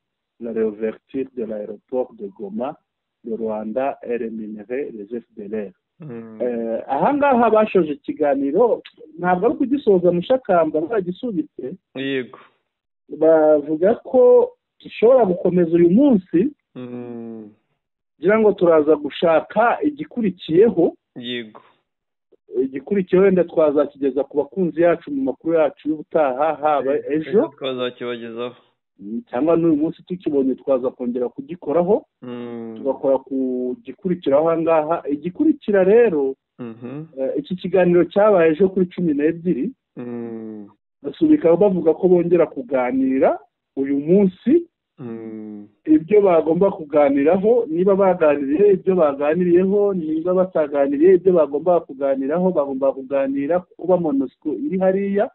[SPEAKER 2] la réouverture de l'aéroport de Goma, le Rwanda et rémunéré les FDLR. Ahangaha bashoje ikiganiro, ntabwo ari kugisoza Mushakamba, baragisubitse.
[SPEAKER 1] Yego.
[SPEAKER 2] Bavuga ko gishobora gukomeza uyu munsi. Ngira ngo turaza gushaka igikurikiyeho.
[SPEAKER 1] Yego.
[SPEAKER 2] Igikurikiyeho wenda twazakigeza ku bakunzi yacu mu makuru yacu y'ubutaha, haba ejo
[SPEAKER 1] twazakibagezaho,
[SPEAKER 2] cyangwa n'uyu munsi tukibonye twaza kongera kugikoraho, tugakora ku gikurikiraho ahangaha. Igikurikira rero, iki kiganiro cyabaye ejo kuri 12, basubika bavuga ko bongera kuganira uyu munsi ibyo bagomba kuganiraho, niba baganiriye ibyo baganiriyeho, niba bataganiriye ibyo bagomba kuganiraho. Bagomba kuganira kuba MONUSCO iri hariya,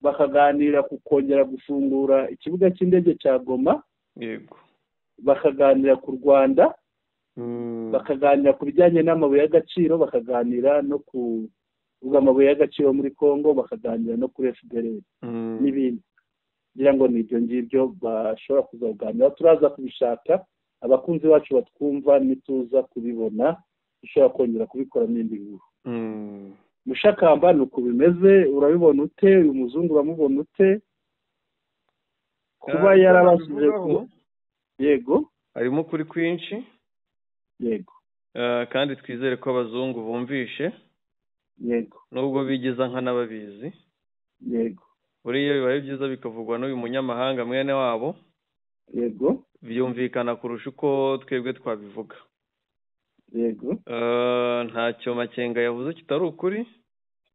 [SPEAKER 2] bakaganira ku kongera gufungura ikibuga cy'indege cya Goma.
[SPEAKER 1] Yego.
[SPEAKER 2] Bakaganira ku Rwanda, bakaganira ku bijyanye n'amabuye y'agaciro, bakaganira no ku amabuye y'agaciro muri Congo, bakaganira no kuri FDLR n'ibindi. Ngira ngo ni ibyo ngibyo bashobora kuzaganira. Turaza kubishaka, abakunzi bacu batwumva nituza kubibona dushobora kongera kubikora n'indi nkuru. Mushakamba, ni uko bimeze. Urabibona ute? Uyu muzungu uramubona ute kuba yarabashije? Yego.
[SPEAKER 1] Harimo ukuri kwinshi.
[SPEAKER 2] Yego.
[SPEAKER 1] Kandi twizere ko abazungu bumvishe.
[SPEAKER 2] Yego.
[SPEAKER 1] Nubwo bigeza nk'anababizi.
[SPEAKER 2] Yego.
[SPEAKER 1] Buriya bibaye byiza bikavugwa n'uyu munyamahanga mwene wabo.
[SPEAKER 2] Yego.
[SPEAKER 1] Byumvikana kurusha uko twebwe twabivuga.
[SPEAKER 2] Yego.
[SPEAKER 1] Ntacyo Makenga yavuze kitari ukuri.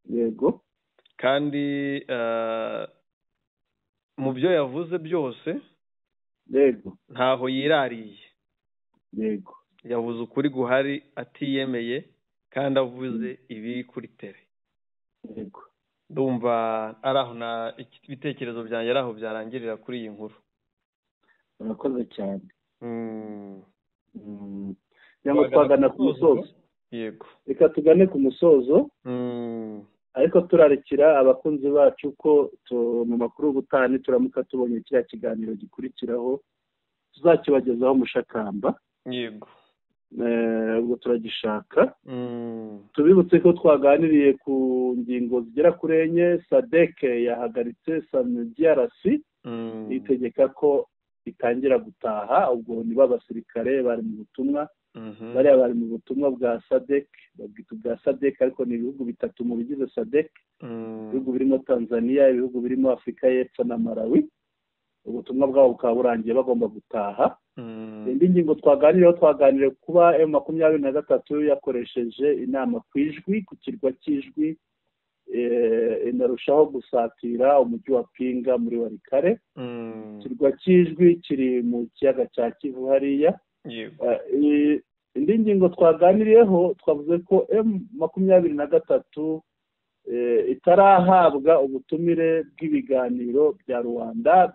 [SPEAKER 2] Yego.
[SPEAKER 1] Kandi mu byo yavuze byose,
[SPEAKER 2] Yego,
[SPEAKER 1] ntaho yirariye.
[SPEAKER 2] Yego.
[SPEAKER 1] Yavuze ukuri guhari atiyemeye, kandi avuze ibiri kuri tere.
[SPEAKER 2] Yego.
[SPEAKER 1] Ndumva ari aho na ibitekerezo byanjye ari aho byarangirira kuri iyi nkuru.
[SPEAKER 2] Urakoze cyane. Cyangwa twagana ku musozo.
[SPEAKER 1] Yego.
[SPEAKER 2] Reka tugane ku musozo. Ariko turarikira abakunzi bacu ko mu makuru y'ubutaha nituramuka tubonye kiriya kiganiro gikurikiraho tuzakibagezaho Mushakamba.
[SPEAKER 1] Yego.
[SPEAKER 2] Ubwo turagishaka. Tubibutse ko twaganiriye ku ngingo zigera kuri enye. SADC yahagaritse SAMIDRC, itegeka ko itangira gutaha. Ubwo niba abasirikare bari mu butumwa, bariya bari mu butumwa bwa SADC, babwita ubwa SADC, ariko ni ibihugu bitatu mu bigize SADC, ibihugu birimo Tanzania, ibihugu birimo Afurika y'Epfo na Malawi. Ubutumwa bwabo bukaba burangiye, bagomba gutaha. Indi ngingo twaganiriyeho, twaganiriye kuba M23 yakoresheje inama ku Ijwi, ku kirwa cy'Ijwi, inarushaho gusatira umujyi wa Pinga muri Walikale. Ikirwa cy'Ijwi kiri mu kiyaga cya Kivu hariya. Indi ngingo twaganiriyeho, twavuze ko M23 itarahabwa ubutumire bw'ibiganiro bya Rwanda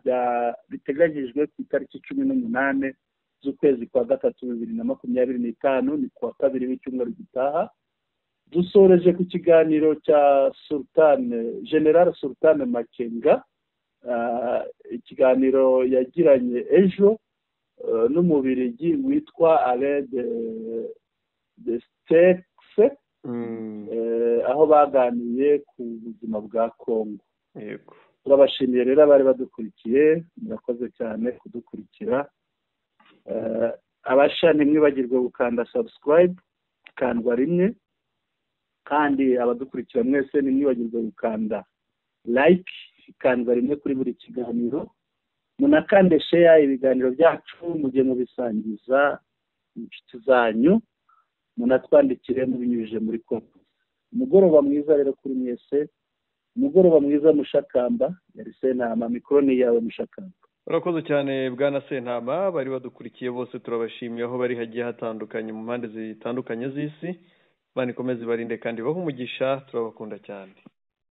[SPEAKER 2] biteganyijwe ku itariki 18 z'ukwezi kwa gatatu 2025, ni kuwa kabiri w'icyumweru gitaha. Dusoreje ku kiganiro cya Sultan, General Sultan Makenga, ikiganiro yagiranye ejo n'umubirigi witwa Alain de Stex, aho baganiye ku buzima bwa Congo.
[SPEAKER 1] Yego.
[SPEAKER 2] Turabashimiye rero abari badukurikiye, murakoze cyane kudukurikira. Abasha ntimwibagirwe gukanda subscribe, kandwa rimwe, kandi abadukurikira mwese ntimwibagirwe gukanda like, kandwa rimwe kuri buri kiganiro, munakande share ibiganiro byacu mujye mubisangiza inshuti zanyu, munatwandikire mubinyujije muri comment. Umugoroba mwiza rero kuri mwese, umugoroba mwiza Mushakamba. Yari Sentama, mikoro ni yawe Mushakamba.
[SPEAKER 1] Urakoze cyane bwana Sentama. Bari badukurikiye bose turabashimiye aho bari hagiye hatandukanye mu mpande zitandukanye z'isi. Imana ikomeze ibarinde kandi ibahe umugisha, turabakunda cyane.